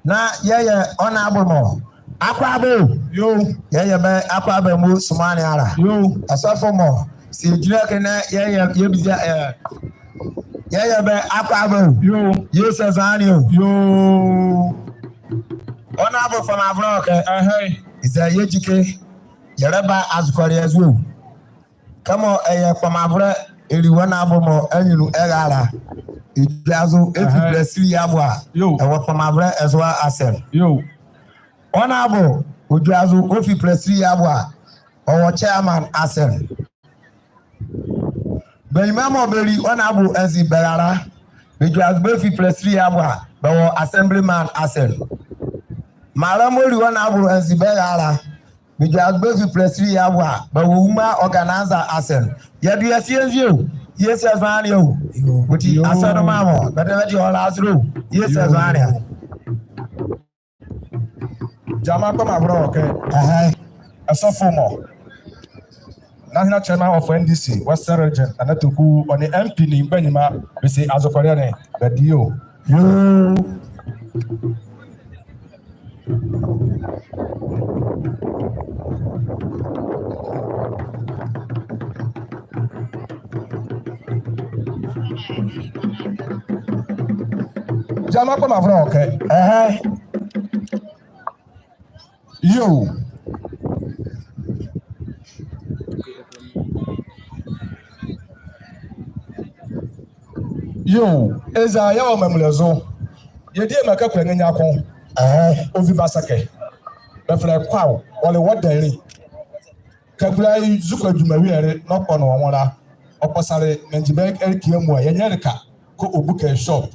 Na yɛyɛ Honorable mɔ. Akwaaba o. Yoo. Yɛyɛ bɛ Akwaaba mu somaa ne ala. Yoo. Ɛsɔfo mɔ. Sɛ yɛgyinla ɛke na yɛyɛ, yɛbiza, ɛɛ, yɛyɛ bɛ Akwaaba o. Yoo. Yese zɔhane o. Yoo. Honorable Kpɔmabolɛ kɛ. Ɛhɛe. Eza yɛgyi ɛke. Yɛlɛba azɔkɔlɛ azo o. Kɛmɔ ɛyɛ Kpɔmabolɛ ɛli Honorable mɔ anyunlu ɛra la. Edwazo efi plasiri ye abo a. Yoo. Ɛwɔ Kpɔmabolɛ ɛzo a asɛm. Yoo. Honorable, odwazo ofi plasiri ye abo a. ɔwɔ chairman ase. Bɛnyima mɔɔ bɛli Honorable Anzi Bɛrara, bɛdwazo bɛfi Presbytery ye abo a, bɛwɔ assemblyman ase. Mraalɛ mɔɔ li Honorable Anzi Bɛrara, bɛdwazo bɛfi Presbytery ye abo a, bɛwɔ woman organizer ase. Yɛdo yɛ se yɛnzie o, yɛse zɔ anea o. Ɔti asɛnoma mɔ, bɛdabɛ bɛde ɔla azɛlɛ o, yɛse zɔ anea. Gyama kpɛmavolɛ wɔ ɛkɛ. Ɛhɛe. Ɛsɔfo mɔ, National Chairman of N D C Western Region, Nana Toku, ɔ nee MP nee mgbanyima, bɛse azɔkɔlɛ ne bɛdie o. Yoo. Gyama kpɛmavolɛ wɔ ɛkɛ. Ɛhɛe. Yoo. Yoo, eza yɛwɔ Mamule zo. Yɛ diema Kakula nrenyia ko. Ɛhɛe. Ɔvi Basake. Bɛfɛlɛ ye Kwaw, ɔle Wɔdɛnli. Kakula ezukoa adwuma ɛwiele, na ɔkpɔ ne nwo la, ɔkpɔsale nangyi bɛ ɛleka amuala, yɛanyia ɛleka kɛ ɔbuke ye shop.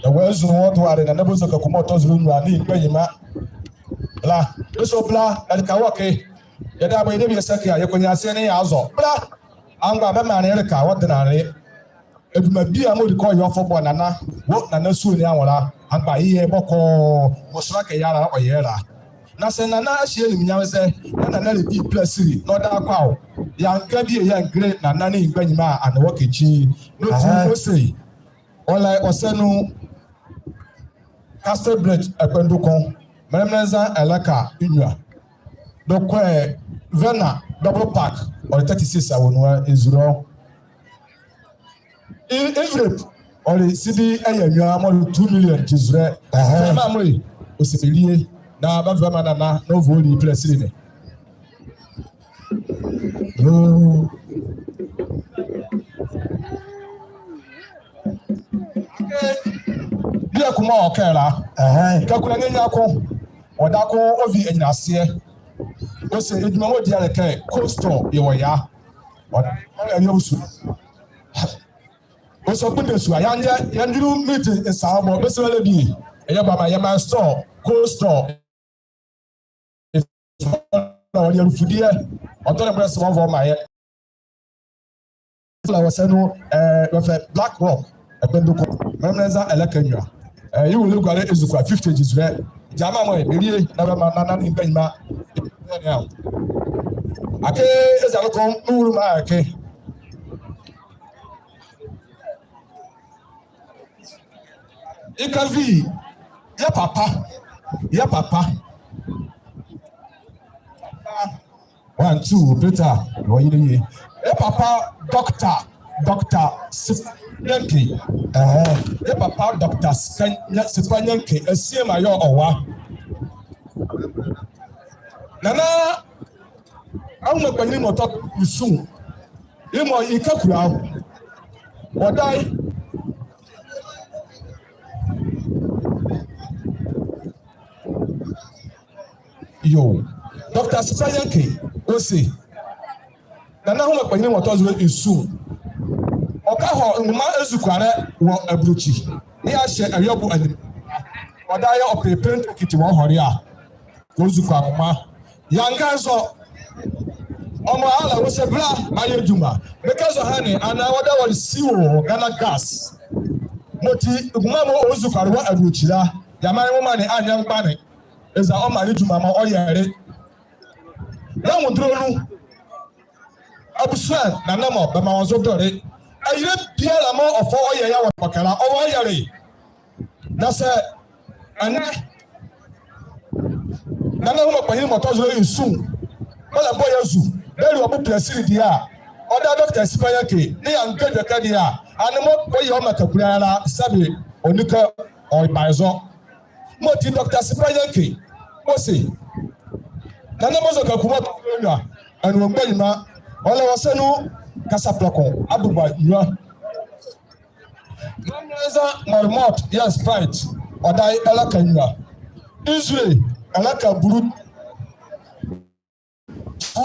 Ɛwɔ azule wɔ doalɛ, Nana Bozua Kaku mɔɔ tɔ zolɛ nwiɔ nee mgbanyima la, bɛse ɔbla ɛleka wɔ ɛke. Yɛdabɛ bɔ yɛdabɛ yɛse ɛke a, yɛkɔ nyilaseɛ ne yɛazɔ. Bla, amgba bɛmaa ne ɛleka wɔ Denanle. Adwuma biala mɔɔ ɔdi kɛ ɔyɛ ɔfɔbɔ Nana, wɔ Nana sua ne anwo la, amgba yeyɛ ye bɔkɔɔ, mɔɔ sonla kɛyɛ la ɔyɛ ye la. Na sɛ Nana ɛhye animuonyam zɛ, na Nana ɛlɛdi Presbytery, na ɔdayɛ Kwaw, yɛanga bie yɛangile Nana nee mgbanyima a, ɛnee wɔkɛkyi. Nɔti ɔse, ɔlɛ ɔsɛ nu Castle Bridge ɛkpɛndo ko, Melemele Nza ɛlɛka nwiɔ. Dɔkɔ Vena Double Park, ɔle thirty-six a wɔ nu a, ɛzule ɔ. Ɛ, Everett, ɔle sidi ɛyɛ nwiɔ mɔɔ le two million, ɛzule ɔ. Ɛhɛe. Ɛmaa mɔ ye, ɔse bɛlie, na bɛva bɛmaa Nana, na ɔva ɔli Presbytery ne. Yoo. Bieko mɔɔ ɔkɛ la. Ɛhɛe. Kakula nrenyia ko, ɔdayɛ ko ɔvi ɛnyilaseɛ. Ɔse adwuma mɔɔ ɔdi a le kɛ cold store yɛwɔ ye a. Ɔdayɛ ɔsu. Ɔse ɔkpondɛ sua, yɛanyɛ, yɛanyɛ meeting nsa bɔ, bɛse bɛlɛ bie. Ɛyɛ bɛmaa yɛmaa store, cold store. Ɔle alufudeɛ, ɔtɔ ne mɔɔ ɛsɛ mɔɔ ɔva ɔmaa yɛ. Fɛlɛ wɔ sɛ nu, ɛɛ, bɛfɛlɛ ye Black Rock, ɛkpɛndo ko, Melemele Nza ɛlɛka nwiɔ. Ɛɛ, yɛ wɔ le guale ezukoa fifty ɛzule ɔ. Gyama mɔ ye, bɛlie, na bɛmaa Nana nee mgbanyima. Akee eza noko, mewulu maa akee. Ekavi, yɛ papa, yɛ papa. One, two, Peter, ɔyɛ ne ye. Yɛ papa, Doctor, Doctor Sipanyanke. Ɛhɛe. Yɛ papa, Doctor Sipanya-, Sipanyanke, ɛsie ma yɛ ɔwa. Nana, Ahuma kpanyinli mɔ tɔ nsu. Yemɔ ye Kakula. Ɔdaye. Yoo. Doctor Sipanyanke, ɔse. Nana Ahuma kpanyinli mɔ tɔ zolɛ nsu. Ɔkɛhɔ nwoma ezukoalɛ wɔ abolokyi. Yɛɛ ahyɛ awie ɔbo anim. Ɔdaye ɔpɛ plane ticket wɔ hɔle a. Kɔzukoa nwoma. Yɛanga nzɔ. Ɔmaa ala wɔ sɛ bɛla, mayɛ adwuma. Mekɛ zɔhane, anaa ɔdaye ɔle C O Ghana Gas. Mɔti, nwoma mɔɔ ɔzukoa wɔ abolokyi la, yɛamaa ye nwoma ne anyɛ mgbane. Eza ɔmaa ye adwuma mɔɔ ɔyɛle. Na nwondolɛ nu. Abusua, Nana mɔ, bɛmaa wɔ zo dole. Ayilɛ biala mɔɔ ɔfa ɔyɛ ye wɔ kpɔkɛ la, ɔwɔ ɔyɛle. Na sɛ ɛnɛ Nana Ahuma kpanyinli mɔ tɔ zolɛ nsu, mɔɔ ɛlɛbɔ ye azu, bɛli wɔ bo Presbytery deɛ a, ɔdaye Doctor Sipanyanke, nee yɛanga edwɛkɛ deɛ a, ɛnee mɔɔ kɔyɛ ɔmaa Kakula la, sɛbe ɔnle kɛ ɔba ye zɔ. Mɔti Doctor Sipanyanke, ɔse, Nana Bozua Kaku mɔɔ tɔ zolɛ nwiɔ, ɛnee ɔ mgbanyima, ɔlɛ wɔ sɛ nu Kasaprɔko, Abogua nwiɔ. Melemele Nza Mormont yɛɛ Sprite, ɔdaye ɛlɛka nwiɔ. Israel ɛlɛka bulu.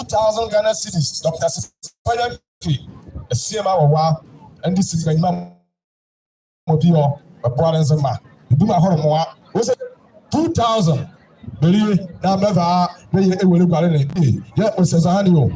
thousand Ghana cedis, Doctor Sisifo Yankee, ɛseɛ ma wɔ wa, ɛnde cedis bɛnyima mɔ bi ɔ, bɛboa ne Nzema. Ebi ma hɔrɔ mmoa. Wɔsɛ two thousand. Bɛlie, na mɛva, bɛyɛ ɛwɔ ne guare ne. Yɛ, wɔsɛ zahane o.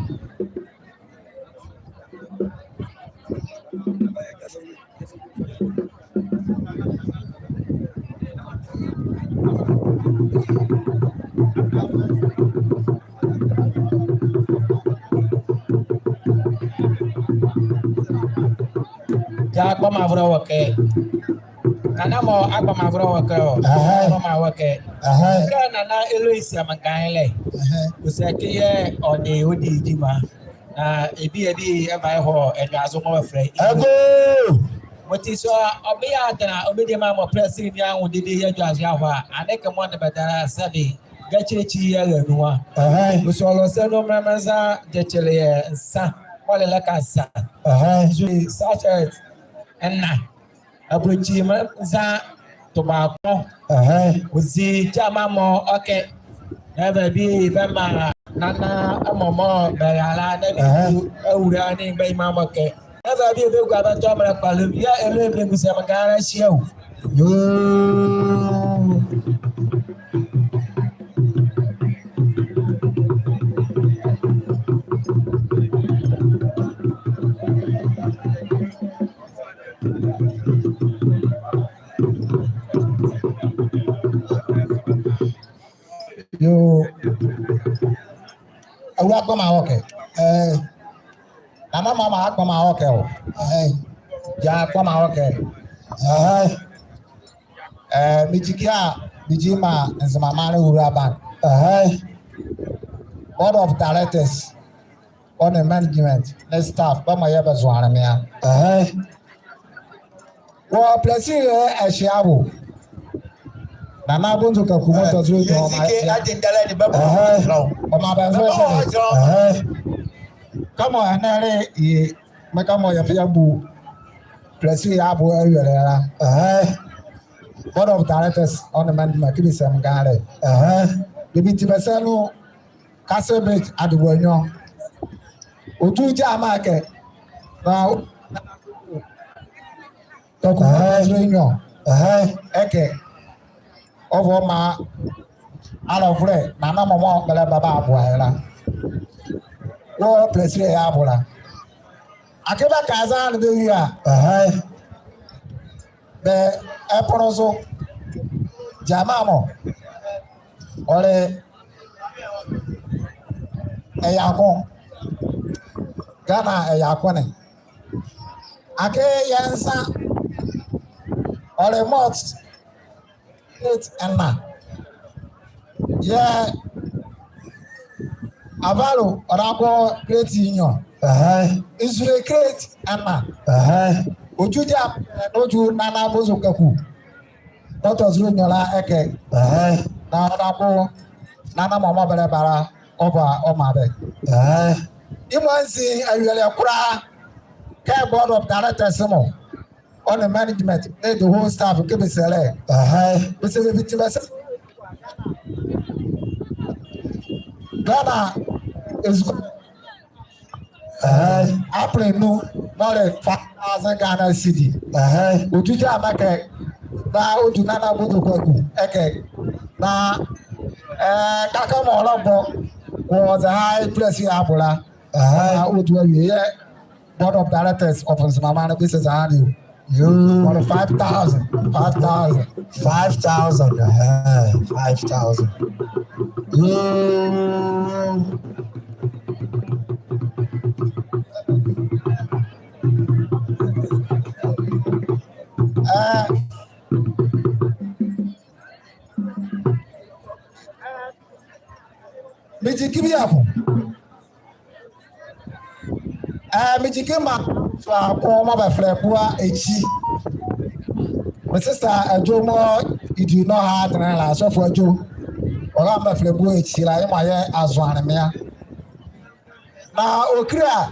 Gya agbɔmavolɛ wɔ ɛkɛ. Nana mɔ agbɔmavolɛ wɔ ɛkɛ ɔ. Ɛhɛe. Agbɔma wɔ ɛkɛ. Ɛhɛe. Kɛ Nana ɛlɔ ɛ siamɔ ɛnga ye lɛ. Ɛhɛe. Ɔsɛ kɛ yɛ ɔnle ɔdi gyima. Na ebi ebi ɛva ɛhɔ ɛnwea zo mɔ bɛfɛlɛ. Ɛgo! Mɔti sɛ ɔbɛyɛ atɛna ɔbɛdi ma mɔ pɛlɛsini anwo dede yɛ dwazo ahɔ a, ɛnee kɛ mɔɔ ne bɛdara sɛbe gakyilɛkyi yɛ ɛra nu a. Ɛhɛe. Ɔsɛ ɔlɔ sɛ nu mrɛmrɛ nza gyakyilɛ yɛ nsa, mɔɔ le lɛka nsa. Ɛhɛe. Sachets ɛna. Abulokyima nza tobaako. Ɛhɛe. Ɔzi gyama mɔ ɔkɛ. Na ɛva bie bɛmaa Nana mɔ mɔɔ bɛra la na bie, ɛhɛe, awula nee mgbanyima mɔ kɛ. Na ɛva bie bɛgua bɛtɔ mrɛ kpalɛ mu. Yɛ ɛlɔ ɛbɛlɛ mu sɛ mɔ Ghana hyia o. Yoo. Yoo. Awula agbɔma wɔ ɛkɛ. Ɛɛ. Nana mama agbɔma wɔ ɛkɛ o. Ɛɛ. Gya agbɔma wɔ ɛkɛ. Ɛɛ. Ɛɛ, megyi kɛ a, megyi maa Nzema Maanle Wulaba. Ɛhɛe. Board of directors, ɔ nee management, nee staff, bɛ mɔ yɛɛ bɛzoane me a. Ɛhɛe. Wɔ pɛlɛsini ɛhye abo. Nana Bonzo Kaku mɔɔ tɔ zolɛ nwiɔ ɔmaa bɛ nzolɛ. Ɛhɛe. Kɛmɔ ɛnɛ le ye, mekɛmɔ yɛfa yɛabu pɛlɛsini abo awielɛ la. Ɛhɛe. Board of directors, ɔ nee management, kɛ bɛse mɔ Ghana lɛ. Ɛhɛe. Bɛbiti bɛ sa nu, Castle Beach, Adeboanyo. Ɔtu gyama ɛkɛ. Na, na, tɔku, ɛhɛe, mɔɔ tɔ zolɛ nwiɔ. Ɛhɛe. Ɛkɛ. Ɔva ɔmaa alɔvolɛ, Nana mɔ mɔɔ bɛlɛba bɛaboa yɛ la. Wɔ pɛlɛsini ɛhye abo la. Akee bɛka zane bɛwie a. Ɛhɛe. Bɛ ɛpono zo. Gyama mɔ. Ɔle ɛyɛ ako. Ghana ɛyɛ ako ne. Akee yɛ nsa. Ɔle mɔɔ Crate ɛna. Yɛ Avalo, ɔdaye kɔ crate nwiɔ. Ɛhɛe. Nzule crate ɛna. Ɛhɛe. Ɔdwu gya, ɔdwu Nana Bonzo Kaku mɔɔ tɔ zolɛ nwiɔ la ɛkɛ. Ɛhɛe. Na ɔdaye kɔ Nana mɔ mɔɔ bɛlɛba la, ɔva ɔmaa bɛ. Ɛhɛe. Yemɔ anzi awielɛ kola, kɛ board of directors mɔ, ɔ nee management, nee the whole staff, kɛ bɛse la. Ɛhɛe. Bɛse bɛbiti bɛ sa. Ghana ɛzukoa. Ɛhɛe. April nu, mɔɔ le five thousand Ghana cedi. Ɛhɛe. Ɔdwu gyama ɛkɛ. Na ɔdwu Nana Bonzo Kaku ɛkɛ. Na, ɛɛ, kɛkala mɔɔ ɔlɔbɔ wɔ zɛhae pɛlɛsini abo la. Ɛhɛe. Na ɔdwu awie yɛ board of directors of Nzema Maanle bɛse zɛhae ne o. Yoo. Ɔle five thousand. Five thousand. Five thousand. Ɛhɛe. Five thousand. Yoo. Ɛɛ. Megyi kɛ bieko. Ɛɛ, megyi kɛ maa sua ko mɔɔ bɛfɛlɛ ye Boa Ekyi. Me sister Adwo mɔɔ yedi nɔhalɛ adenle la, Asɔfo Adwo. Ɔrale mɔɔ bɛfɛlɛ ye Boa Ekyi la, yemɔ ayɛ azoane me a. Na ɔkile a,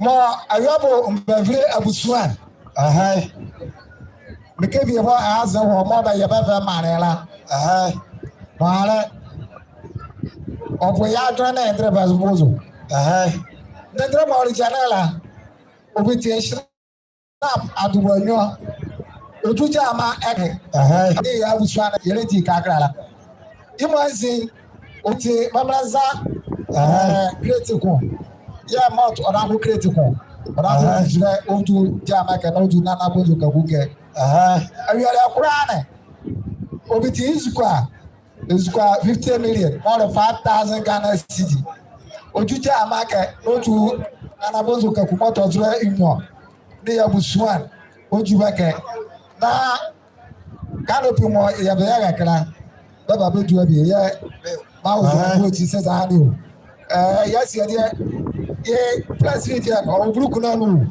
mɔɔ awie abo mebavile abusua. Ɛhɛe. Mekɛ bie mɔɔ aze wɔ mɔɔ bɛyɛ bɛva maanle la. Ɛhɛe. Mɔɔ le Ɔbo ye adwenle nee ndɛlɛba zovo zo. Ɛhɛe. Ndɛndɛlɛ mɔɔ le gyɛne la, ɔbi tie hyila adubɔ nwiɔ. Ɔdwu gyɛma ɛkɛ. Ɛhɛe. Yɛɛ yɛ abusua ne yɛlɛdi kakra la. Yemɔ anzi, ɔti mɛmɛlɛnza, ɛhɛe, ɛɛ, kreti ko. Yɛɛ malt, ɔdaye noko kreti ko. Ɔdaye noko, ɛhɛe, ɔdwu gyɛma ɛkɛ, na ɔdwu Nana Bonzo Kaku ɛkɛ. Ɛhɛe. Awieleɛ kola ne, ɔbi tie ezukoa, ezukoa fifty million, mɔɔ le five thousand Ghana cedi. Ɔdwu gyɛma ɛkɛ, na ɔdwu Nana Bonzo Kaku mɔɔ tɔ zolɛ nwiɔ nee yɛ abusua ne, ɔdwu bɛ ɛkɛ. Na canopy mɔɔ yɛbɛyɛ ɛkɛ la, bɛba bɛdua bie, yɛɛ maa ɔzo, ɛhɛe, ɔti sɛ zane o. Ɛɛ, yɛse ɛdeɛ, yɛ president deɛ, ɔwɔ buluku ne anu o.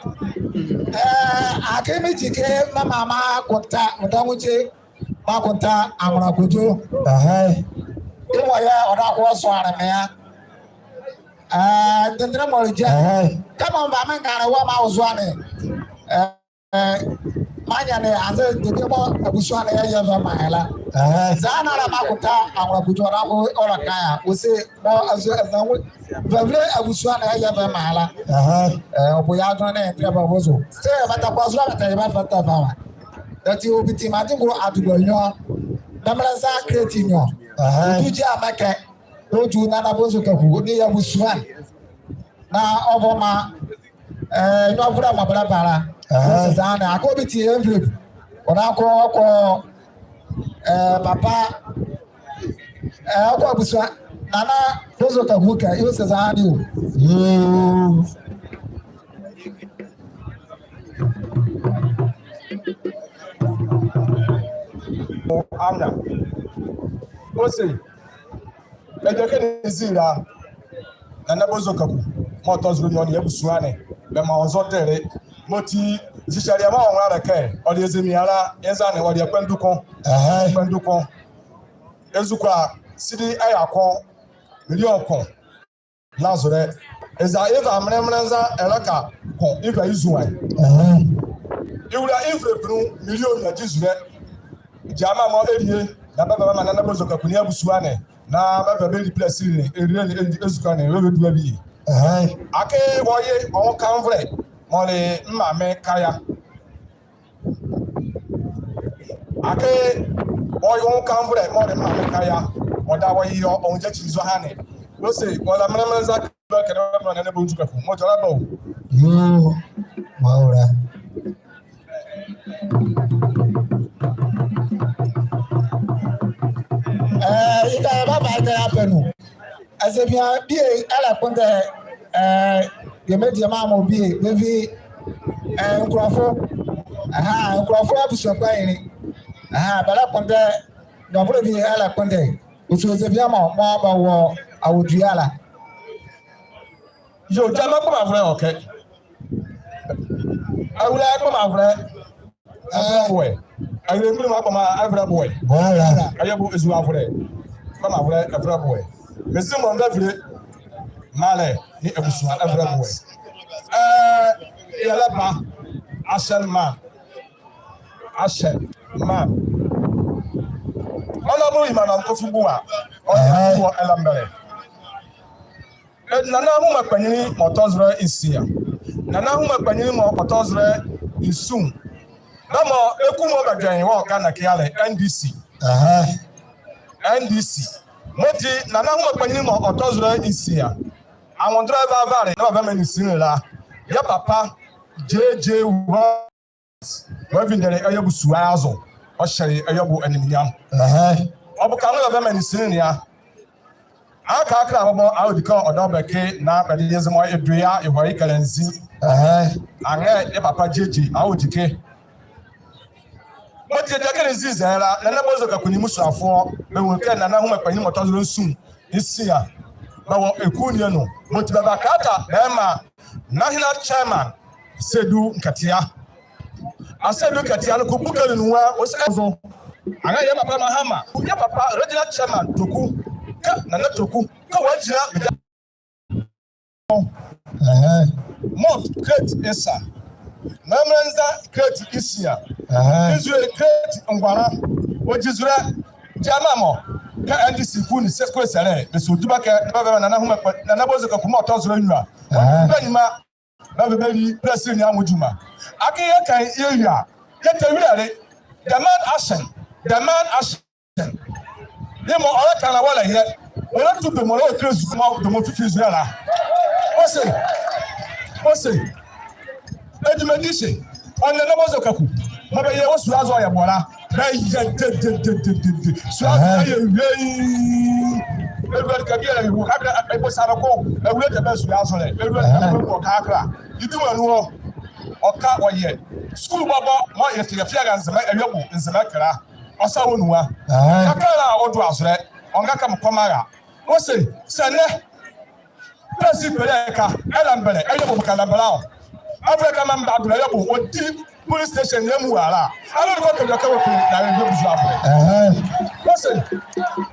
Ɛɛ, akee megyi kɛ mɛmaa Makonta, Ntanwokye, Makonta Anwona Kojo. Ɛhɛe. Yemɔ yɛɛ ɔdaye noko ɔzoane me a. Ɛɛ, ndɛndɛlɛ mɔɔ le gyɛne. Ɛhɛe. Kɛmɔ meba me nganle wɔ maa ɔzoane. Ɛɛ, ɛɛ, manyane anzɛɛ debie mɔɔ abusua ne yɛyɛ ɛva maa ye la. Ɛhɛe. Zane ala Makonta Anwona Kojo ɔdaye noko ɔlɛka ye a, ɔse mɔɔ azo, azo, Mvɛvile abusua ne yɛyɛ ɛva maa ye la. Ɛhɛe. Ɛɛ, ɔbo ye adwenle nee ndɛlɛba zovo zo. Sɛ bɛtɛkɔ zolɛ bɛtɛyɛ bɛ fɛtɛ ɛva wa. Ɔti ɔbi tie Madingro adubɔ nwiɔ. Mɛmɛlɛnza kreti nwiɔ. Ɛhɛe. Ɔdwu gyɛma ɛkɛ, na ɔdwu Nana Bonzo Kaku nee yɛ abusua ne. Na ɔbɔ maa, ɛɛ, nwiɔvolɛ mɔɔ bɛlɛba la. Ɛhɛe. Ɔse zane, akee ɔbi tie envelope. Ɔdaye noko ɔkɔ, ɛɛ, papa, ɛɛ, ɔkɔ abusua Nana Bonzo Kaku ɛkɛ, yɛɛ ɔse zane o. Yoo. Amda. Ɔse, ɛdeɛ kɛ ne zi la, Nana Bonzo Kaku mɔɔ tɔ zolɛ nwiɔ nee yɛ abusua ne, bɛmaa ɔzo dele. Mɔti nzisɛlɛ mɔɔ ɔnwo la le kɛ, ɔle eza mie la, eza ne ɔle kpɛndu ko. Ɛhɛe. Kpɛndu ko. Ezukoa sedi ɛya ko, miliɔn ko. La zolɛ. Eza yeva mɛlɛmɛlɛnza ɛleka ko, yeva yezoa ye. Ɛhɛe. Yewula envelope nu miliɔn nwiɔ gyi zolɛ. Gyɛma mɔɔ ɛlie, na bɛva bɛmaa Nana Bonzo Kaku nee abusua ne. Na bɛva bɛli pila sili ne, ɛlie ne, ɛli ezukoa ne, bɛva bɛdua bie. Ɛhɛe. Akee wɔye ɔnwo kanvolɛ mɔɔ le me maame Kaya. Akee ɔnwo kanvolɛ mɔɔ le me maame Kaya, ɔdaye ɔye ɔ, ɔnwo gyakyi zɔhane. Ɔse ɔla mɛlɛmɛlɛnza kɛdɛ bɛ mɔ Nana Bonzo Kaku mɔɔ tɔ la ba o. Yoo, mɔɔ ɔra. Ɛɛ, yɛka yɛba ba ɛkɛ la pɛ nu. Ɛzɛbea bie ɛlɛkpondɛ, ɛɛ, yɛ mediema mɔ bie, bɛvi, ɛɛ, Nkroful. Ɛhɛe, Nkroful abusua kpanyinli. Ɛhɛe, bɛlɛkpondɛ, nwiɔvolɛ bie ɛlɛkpondɛ. Ɔsi ɛzɛbea mɔ, mɔɔ bɛwɔ Awudua la. Yoo, gyɛma kpɔmavolɛ ɔkɛ. Awulae kpɔmavolɛ. Ɛvolɛ boɛ. Awie mgbunli mɔ kpɔma, ɛvolɛ boɛ. Boɛ la. Ɛyɛ bo ezuwavolɛ. Kpɔmavolɛ, ɛvolɛ boɛ. Mezi mɔ Mvɛvile. Mraalɛ nee abusua, ɛvolɛ boɛ. Ɛɛ, yɛlɛba. Ahyɛ mma. Ahyɛ mma. Honorable Emmanuel Kofi Buah. Ɔyɛ, ɛhɛe, wɔ Ellembelle. Nana Ahuma Kpanyinli mɔɔ tɔ zolɛ nsia. Nana Ahuma Kpanyinli mɔɔ tɔ zolɛ nsu. Bɛmɔ eku mɔɔ bɛdwɛne wɔ Ghana ɛkɛ a le N D C. Ɛhɛe. N D C. Mɔti Nana Ahuma Kpanyinli mɔɔ tɔ zolɛ nsia. Anwodolɛ ɛva ɛvale, na bɛva bɛmaa ne sinli la. Yɛ papa, J J Wa Ɔvindele ɛyɛ abusua ye azo. Ɔhyɛle ɛyɛ bo animuonyam. Ɛhɛe. Ɔ bo ka nwo a bɛmaa ne sinli ne a. Aka kɛkala bɔbɔ a ɔdi kɛ ɔdaye ɔbɛke na bɛde yɛ Nzema edua ye hɔ ye kɛlɛ nzi. Ɛhɛe. Anrɛɛ yɛ papa Gyegye a ɔdi kɛ. Mɔti ɛdeɛ kɛ ne nzi zɛhae la, Nana Bonzo Kaku nee mmusuafoɔ bɛnwunle kɛ Nana Ahuma Kpanyinli mɔɔ tɔ zolɛ nsu nsia bɛwɔ eku ne anu. Mɔti bɛbaa kɛlata bɛmaa Nahene Chairman Asiedu Nketia. Asiedu Nketia noko buke ne nu a, ɔse ɛzo. Anrɛɛ yɛ papa Mahama, yɛ papa Regional Chairman Toku, kɛ Nana Toku, kɛ wɔagyinla bɛgya. Ɛhɛe. Malt crate esa. Mɛmɛlɛnza crate nsia. Ɛhɛe. Nzule crate ngɔnla. Ɔgyi zolɛ. Gyɛma mɔ kɛ N D C ku ne se kɔsɛlɛ, bɛse ɔti bɛ kɛ, bɛ bɛ Nana Ahuma, Nana Bonzo Kaku mɔɔ tɔ zo nwiɔ a. Bɛ nyima, bɛ bɛ bɛli presi ne amu dwuma. Akee yɛka yɛwie a, yɛtɛwilele. Demand action, demand action. Yemɔ ɔlɛka la wɔlɛyɛ. Wɔlɛtu dɔmɔ la ɔkile zukumɔ dɔmɔ fifili zo la. Ɔse, ɔse, edwumadie hye, ɔ nee Nana Bonzo Kaku, mɔɔ bɛyɛ wɔ Suazo yɛ bɔ la, bɛyɛ dedededede. Suazo ayɛ wie. Edward Kabia la yɛ wɔ kakra, ebo sa no ko, ewule tɛ bɛ Suazo lɛ. Edward Kabia wɔ kakra. Edwuma nu ɔ, ɔka ɔyɛ. Sukulu bɔbɔ, mɔɔ yɛtɛ yɛfia ga Nzema, ɛyɛ bo Nzema kɛla. Ɔsa wɔ nu a. Kakra la ɔdo azolɛ, ɔnga ka mɔɔ kɔma la. Ɔse, sɛ ɛnɛ presi kpele ɛka, ɛlambɛlɛ, ɛyɛ bo ka lambɛlɛ ɔ. Ɛvolɛ kɛmɔ mba adolɛ ɛyɛ bo, ɔdi police station yɛ mu ala. Ɛlɛ ɔdi kɔ kɛbi ɔkɛ wɔ kpele, na yɛ yɛ busu ɛvolɛ. Ɔse,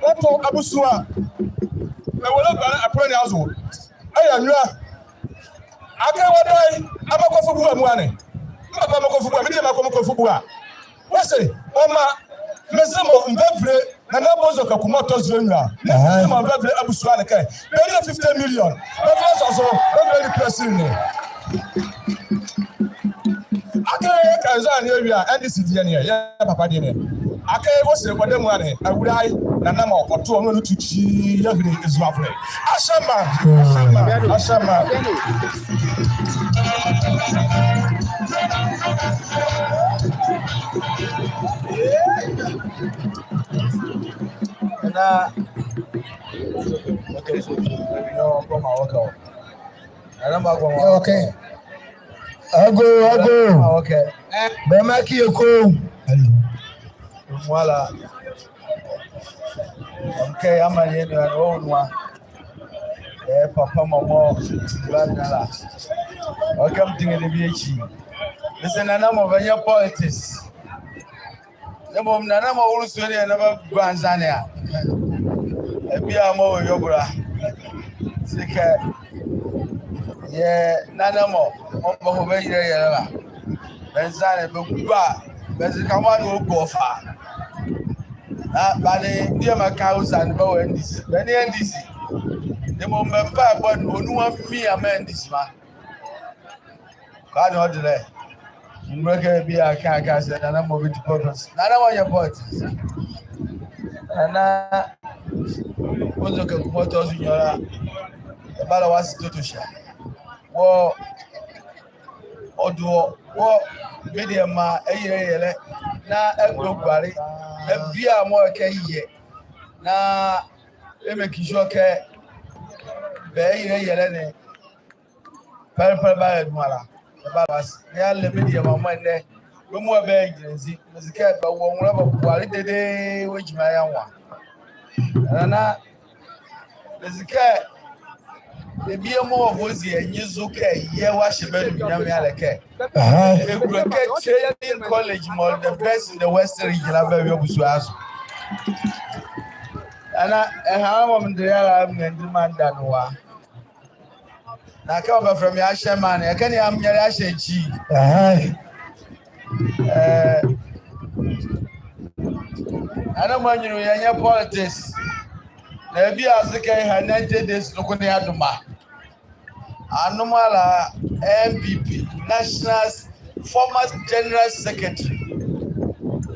ɔto abusua. Ɛwɔ lɛ ba ɛpele ne azo. Ɛyɛ nwiɔ a. Akee wɔdaye, aba Kofi Buah amuala ne. Mba ba mɔɔ Kofi Buah, mediema mɔɔ kɔ mɔɔ Kofi Buah. Wɔse, ɔmaa, meze mɔ mvavile, Nana Bonzo Kaku mɔɔ tɔ zo nwiɔ a. Meze mɔ mvavile abusua ne kɛ, bɛli fifty million. Bɛvile sɔzɔ, bɛvile presi ne. Akee yɛka zɔhane yɛwie a, N D C deɛ ne ɛ, yɛ papa deɛ ne ɛ. Akee wɔse wɔde amuala ne, awulae, Nana mɔɔ ɔto ɔ, ɔno atu kyi, yɛhile ezuavolɛ. Ahyɛma, ahyɛma, ahyɛma. Na, okay, so, no, come on, okay. Nana mɔɔ agɔ mɔɔ. Yeah, okay. Ago, ago. Ah, okay. Bɛmaa kile ko. Hello. Voilà. Okay, amaa yɛ nu a, ɔ nu a. Eh, papa, mama, ba na la. Okay, mtingi de bie kyi. Mese Nana mɔɔ bɛnyɛ politics. Na mmom Nana mɔɔ wolo sua ne a na bɛgua nzane a. Ebia mɔɔ wɔ yɔbola. Se kɛ yɛ Nana mɔɔ, mɔɔ bɛhɔ bɛyilɛ yɛlɛ la. Bɛ nzane bɛgua, bɛze kɛ mɔɔ a ne ɔgua ɔfa. Na bɛnle ndiema ka ɔsiane bɛwɔ N D C. Bɛnle N D C. Na mmom bɛ mpaebɔ ne, ɔnuwa mia maa N D C mra. Ka ne ɔde lɛ. Mmerɛ kɛ bia ka, ka sɛ Nana mɔɔ bɛdi politics. Nana mɔɔ nyɛ politics. Nana Bonzo Kaku mɔɔ tɔ zo nwiɔ la. Ɛbala wɔ ase toto hya. Wɔ ɔdo wɔ, wɔ mediema ɛyilɛ yɛlɛ. Na ɛgbo guale. Bɛbia mɔɔ ɛkɛ yɛ. Na ɛmake sure kɛ bɛ ɛyilɛ yɛlɛ ne. Pɛlɛpɛlɛ bɛyɛ nu ala. Ɛbala wɔ ase. Na yɛlɛ mediema mɔɔ ɛnɛ. Bɛ mɔɔ bɛyɛ gyinzi. Meze kɛ bɛwɔ nwolɛ bɛboale dedee wɔ gyima ye anwo a. Nana, meze kɛ, bie mɔɔ wɔze yɛ nye zo kɛ, yɛ wɔahyɛ bɛ animuonyam yɛalɛ kɛ. Ɛhɛe. Ɛkura kɛ training college mɔɔ the best in the Western Region la bɛwie abusua zo. Nana, ɛha mɔɔ mede yɛ ala, mendima meda nu a. Na kɛ ɔbɛfɛlɛ me ahyɛma ne, ɛkɛ ne a menyɛle ahyɛ ekyi. Ɛhɛe. Eh, Nana mɔɔ anyunlu yɛ nyɛ politics. Na bie aze kɛ yɛha ninety days noko ne adoma. Anom ala N P P, National Former General Secretary,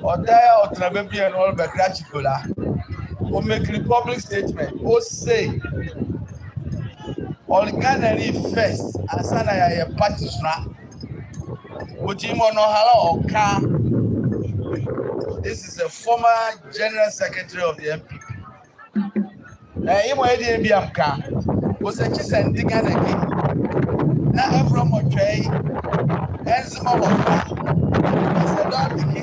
ɔdaye a ɔtɛnla bɛ bie ne ɔlɛ bɛ krakye ko la, ɔmakele public statement, ɔse, ɔle Ghananli first, ansaana yeayɛ party zo la. Ɔti mɔɔ nɔhalɛ ɔka. This is a former general secretary of the N P P. Eh, yemɔ yɛdie bie a meka. Ɔse kyesɛ ndeka ne ɛke. Na ɛvolɛ mɔɔ twɛle ye. Ɛnze mɔɔ wɔfa. Ɛsɛ dɔɔnwo ɛke.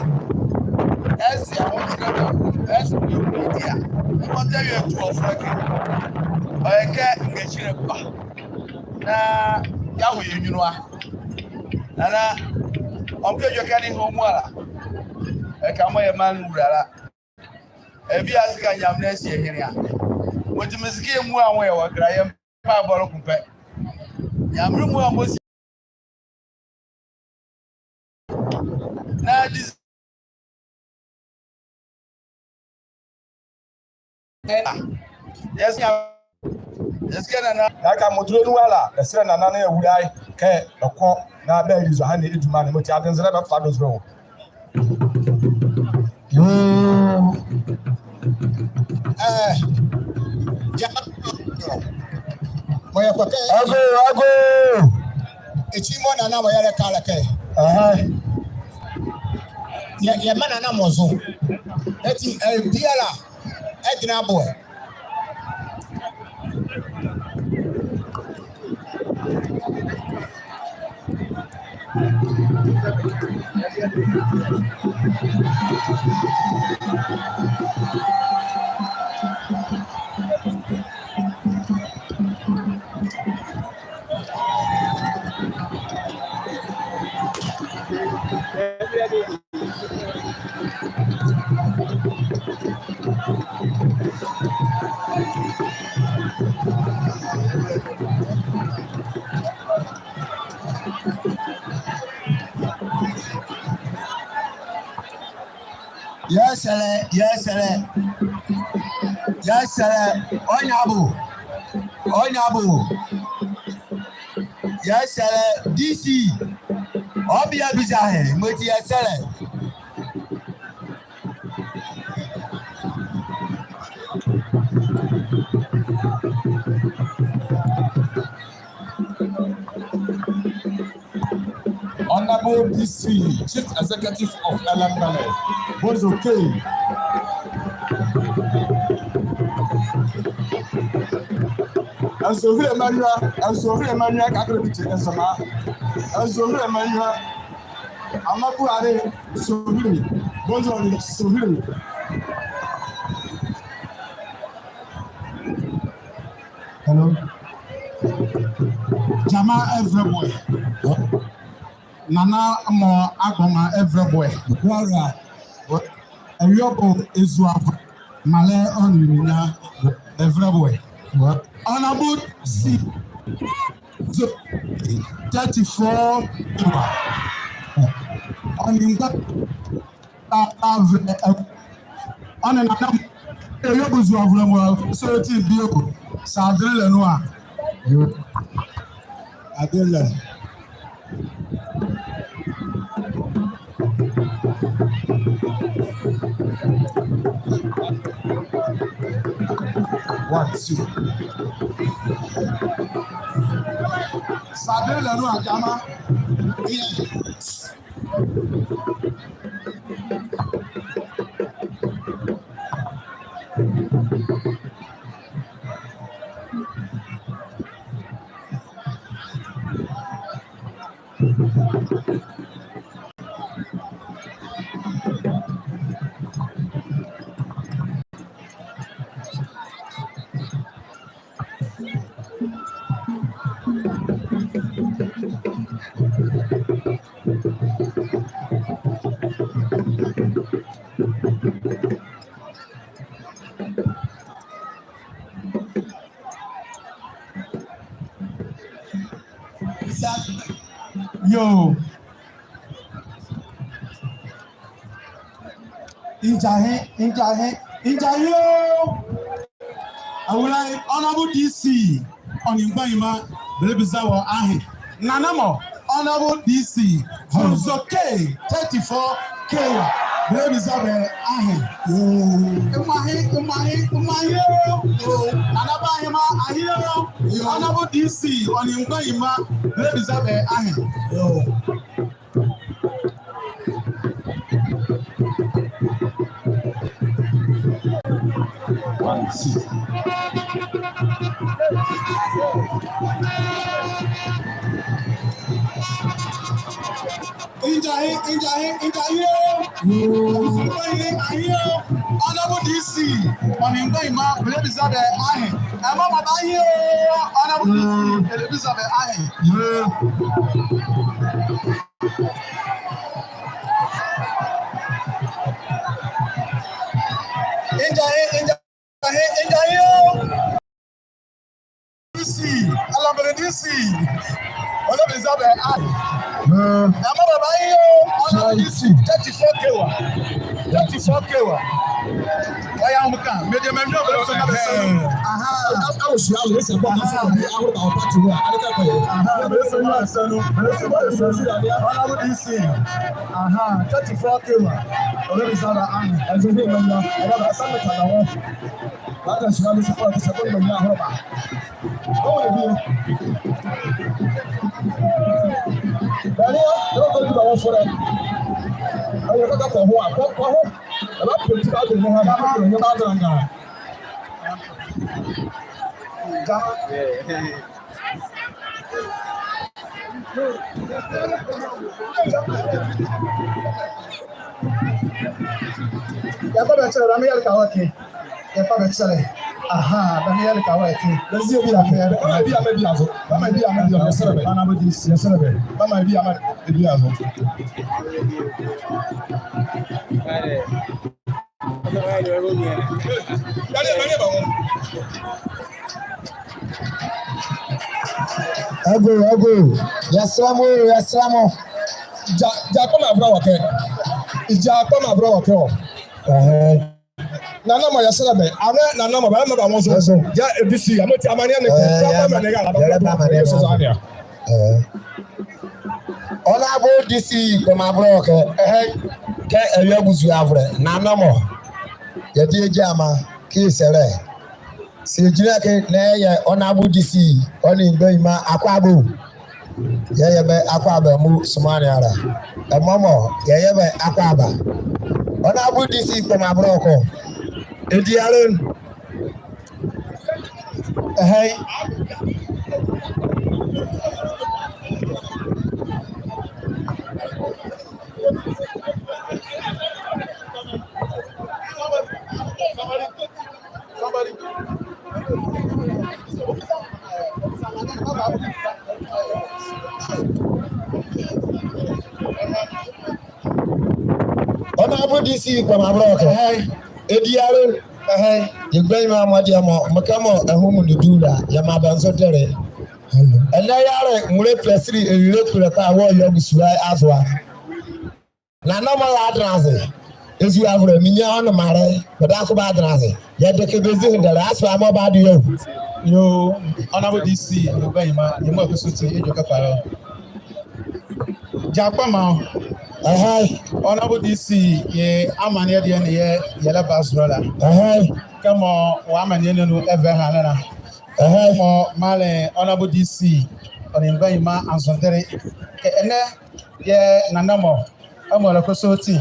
Ɛze ahokyerɛ dɔɔnwo. Ɛze media. Ɛmɔ tɛ yɛ tu ɔfrɛ ɛke. Ɔyɛ kɛ ngakyile ba. Na yeaho yɛ nyunlu a. Nana, ɔmkɛ edwɛkɛ ne hɔ muala. Ɛka mɔɔ yɛ maanle nwolɛ la. Ɛbie aze kɛ Nyamenle asi ɛhene a. Ɔti meze kɛ yɛ muala yɛwɔ ɛkɛ la, yɛ mpaebɔ le ko pɛ. Nyamenle muala mɔɔ si. Na di Yes, yeah. Yes, Nana. Na ka mɔɔ tule nu ala, ɛsɛ Nana ne awulae kɛ ɛkɔ na bɛali zɔhane edwuma ne, mɔti adenzelɛ bɛfa do zolɛ wɔ. Yoo. Ɛɛ, ya, mɔɔ yɛkɔ kɛ. Ago, ago. Ekyi mɔɔ Nana mɔɔ yɛlɛka la kɛ. Ɛhɛ. Yɛ, yɛmaa Nana mɔ zo. Eti, ɛɛ, biala. Ɛdina boɛ. Yɛsɛlɛ, yɛsɛlɛ, yɛsɛlɛ, ɔnyabɔ, ɔnyabɔ. Yɛsɛlɛ D C, ɔbia biza hɛ, mɔti yɛsɛlɛ. Honorable D C, Chief Executive of Ellembelle, Bozo K. Ɛnzohile Manuel, Ɛnzohile Manuel, kakra bi te Nzema. Ɛnzohile Manuel, Ama Buhari, Ɛnzohile, Bozo Ɛnzohile. Hello. Gyama ɛvɛlɛ boɛ. Nana mɔ agbɔnma ɛvɛlɛ boɛ. Kwara. Ɛyɔbɔ ezuava. Malɛ ɔnle nya ɛvɛlɛ boɛ. Honorable D C. Zo thirty-four. Ɔnle mgba. Ɔnle Nana mɔ ɛyɔbɔ ezuava mɔ, so ti bio. Saa adenle nu a. Adenle. One, two. Saa adenle nu a, gyama. Yeah. Yoo. Njahe, njahe, njahe o. Awulae, Honorable D C, ɔ nee mgbanyima bɛlɛba bɛza wɔ ahe. Nana mɔ, Honorable D C, Bozo K, thirty-four K, bɛlɛba bɛza bɛ ahe. Mmahe, mmahe, mmahe o. Nana Bahema, ahe o. Honorable D C, ɔ nee mgbanyima bɛlɛba bɛza bɛ ahe. One, two. Njahe, njahe, njahe o. Njahe, ahe o. Honorable D C, ɔ nee mgbanyima bɛlɛba bɛza bɛ ahe. Ɛmɔ mɔ bɛ ahe o. Honorable D C, bɛlɛba bɛza bɛ ahe. Njahe, njahe, njahe o. D C, Ellembelle D C. Ɔlɛba bɛza bɛ ahe. Ɛmɔ mɔ bɛ ahe o. Ɔlɛba D C. Thirty-four K wa. Thirty-four K wa. Ɔyɛ ahomeka. Media mɛnwɛ ɔbɛrɛ so na bɛsɛ no. Aha. Awo sua wo sɛ bɔ ma so bi ahoro ba ɔpa tu a. Ade ka kɔ. Aha. Bɛsɛ no, bɛsɛ no. Bɛsɛ no, bɛsɛ no. Honorable D C. Aha. Thirty-four kilo. Ɔbɛ bi sa ba. Aha. Ɛdze bi mɛnwɛ. Ɛdze ba sa mɛta na wɔ. Ba ka sua bi sɛ kɔ sɛ kɔ mɛnwɛ ahoro ba. Ɔwɔ bi. Bɛnea, yɛ kɔ bi ba wɔ fɔlɛ. Ɛyɛ kaka kɔ ho a, kɔ, kɔ ho. Ɛba pɛnti ba de ne ha, ba pɛnti ne ba de ne ha. Ja. Yɛkɔ bɛkyɛlɛ, ba meyɛ leka wɔ ɛke. Yɛkɔ bɛkyɛlɛ. Aha, ba meyɛ leka wɔ ɛke. Bɛzie bi a, bɛma bi a, ma bi azo. Bɛma bi a, ma bi azo. Yɛsɛlɛ bɛ. Bɛma bi a, ma bi azo. Ago, ago. Yɛsɛlɛ mo, yɛsɛlɛ mo. Ja, ja kpama bra wɔ ɛke. Ja kpama bra wɔ ɛke o. Ɛhɛ. Nana mɔ yɛsɛlɛ bɛ. Amɛ nana mɔ bɛ, amɛ ba mo zo. Ɛzo. Ja, A D C, amɛ ti amane ne. Ɛɛ, ja, amane ne. Ɛɛ. Honorable D C kpama bra wɔ ɛke. Ɛhɛ. Kɛ ɛwia buzu avolɛ. Nana mɔ. Yɛdi gyima. Kɛ yɛsɛlɛ. Saa gyinlɛ ɛke na yɛyɛ Honorable D C, ɔ nee mgbanyima akwaaba o. Yɛyɛ bɛ akwaaba, mosumaa ne ala. Ɛmɔ mɔ, yɛyɛ bɛ akwaaba. Honorable D C kpama bra wɔ ɛke. Edi alɛ. Ɛhɛe. Honorable D C kpama bra wɔ ɛke. Ɛhɛe. Edi alɛ. Ɛhɛe. Yɛ mgbanyima mɔ deɛ mɔ, mekɛ mɔ ɛho mu ne du la, yɛmaa bɛ nzodele. Ɛnɛ yɛle nwolɛ pila sili ewile kpole kpalɛ wɔ yɛ abusua azo a. Nana mɔ yɛadɛnla aze. Eza avolɛ, menyia ɔ nee me ala, bɛdabɛ ko bɛadɛnla aze. Yɛde kɛ bɛzi hendɛlɛ, asopaa mɔɔ bɛadoa o. Yoo, Honorable D C, mgbanyima, yɛmɔ Akɔsɔɔti, edwɛkɛ kpalɛ. Ja kpama o. Ɛhɛe. Honorable D C, yɛ amaneɛ deɛ ne yɛ, yɛlɛba zolɛ la. Ɛhɛe. Kɛmɔ wɔ amaneɛ ne anu ɛva ɛhalɛ la. Ɛhɛe. Kɛmɔ mealɛ Honorable D C, ɔ nee mgbanyima anzodele. Kɛ ɛnɛ, yɛ nana mɔ. Amuala Akɔsɔɔti.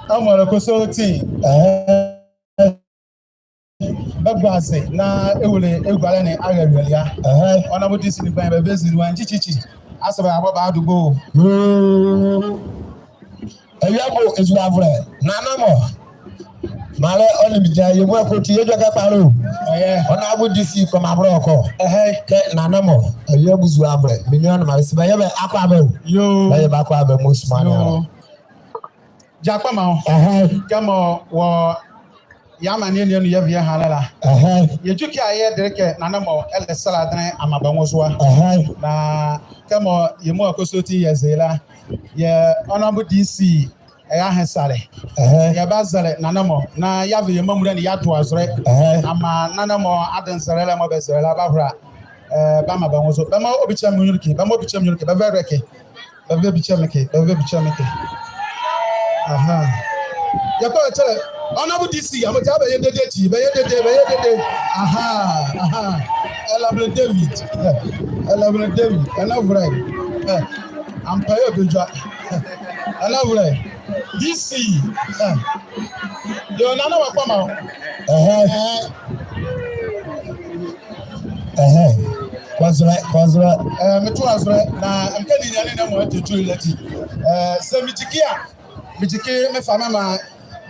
Amuala Akɔsɔɔti. Ɛhɛe. Bɛgua aze na ɛwule ɛgualɛ ne ara awieleɛ a. Ɛhɛe. Honorable D C ne mgbanyima bɛzi nu a nkyikyi. Asopaa bɛabɔ bɛ adugbo o. Yoo. Ɛwia bo eza avolɛ. Nana mɔ. Mealɛ ɔ nee me gyima, yɛmɔ Akɔsɔɔti, edwɛkɛ kpalɛ o. Ɛyɛ. Honorable D C kpama bra wɔ ɛke. Ɛhɛe. Kɛ nana mɔ, ɛwia bo eza avolɛ. Menyia ɔ nee me ala, se bɛyɛ bɛ akwaaba o. Yoo. Bɛyɛ bɛ akwaaba, mosumaa ne ala. Yoo. Ja kpama o. Ɛhɛe. Kɛmɔ wɔ yɛ amaneɛ ne anu yɛvi ɛhalɛ la. Ɛhɛe. Yɛtwi kɛ a yɛdele kɛ nana mɔ ɛlɛsɛlɛ adenle amaa bɛ nwo zo a. Ɛhɛe. Na kɛmɔ yɛmɔ Akɔsɔɔti yɛze la. Yɛ Honorable D C ɛra ɛhesɛlɛ. Ɛhɛe. Yɛbazɛlɛ nana mɔ na yɛava yɛ mamule ne yɛado azɛlɛ. Ɛhɛe. Amaa nana mɔ ade nzɛlɛlɛ mɔɔ bɛzɛlɛ la bɛahola. Ɛɛ, bɛamaa bɛ nwo zo. Bɛmaa ɔ bikyɛ me nwiɔ ɛke, bɛmaa ɔ bikyɛ me nwiɔ ɛke, bɛva ɛlɛ ɛke. Bɛva bikyɛ me ɛke, bɛva bikyɛ me ɛke. Aha. Yɛkɔ bɛkyɛlɛ. Honorable D C, amɔti a bɛyɛ dede akyi, bɛyɛ dede, bɛyɛ dede. Aha, aha. Ɛlɛmlɛ David. Ɛlɛmlɛ David. Ɛnɛ volɛ. Ɛ, ampa yɛ ɔbɛdwa. Ɛnɛ volɛ. D C. Ɛ. Yoo, nana mɔ, kpama o. Ɛhɛe. Ɛhɛe. Kɔ zolɛ, kɔ zolɛ. Ɛɛ, meto azolɛ, na mekɛ ninyɛne ne mɔ ɛtɛtuli la ati. Ɛɛ, saa megyi ɛke a, megyi ɛke mefa memaa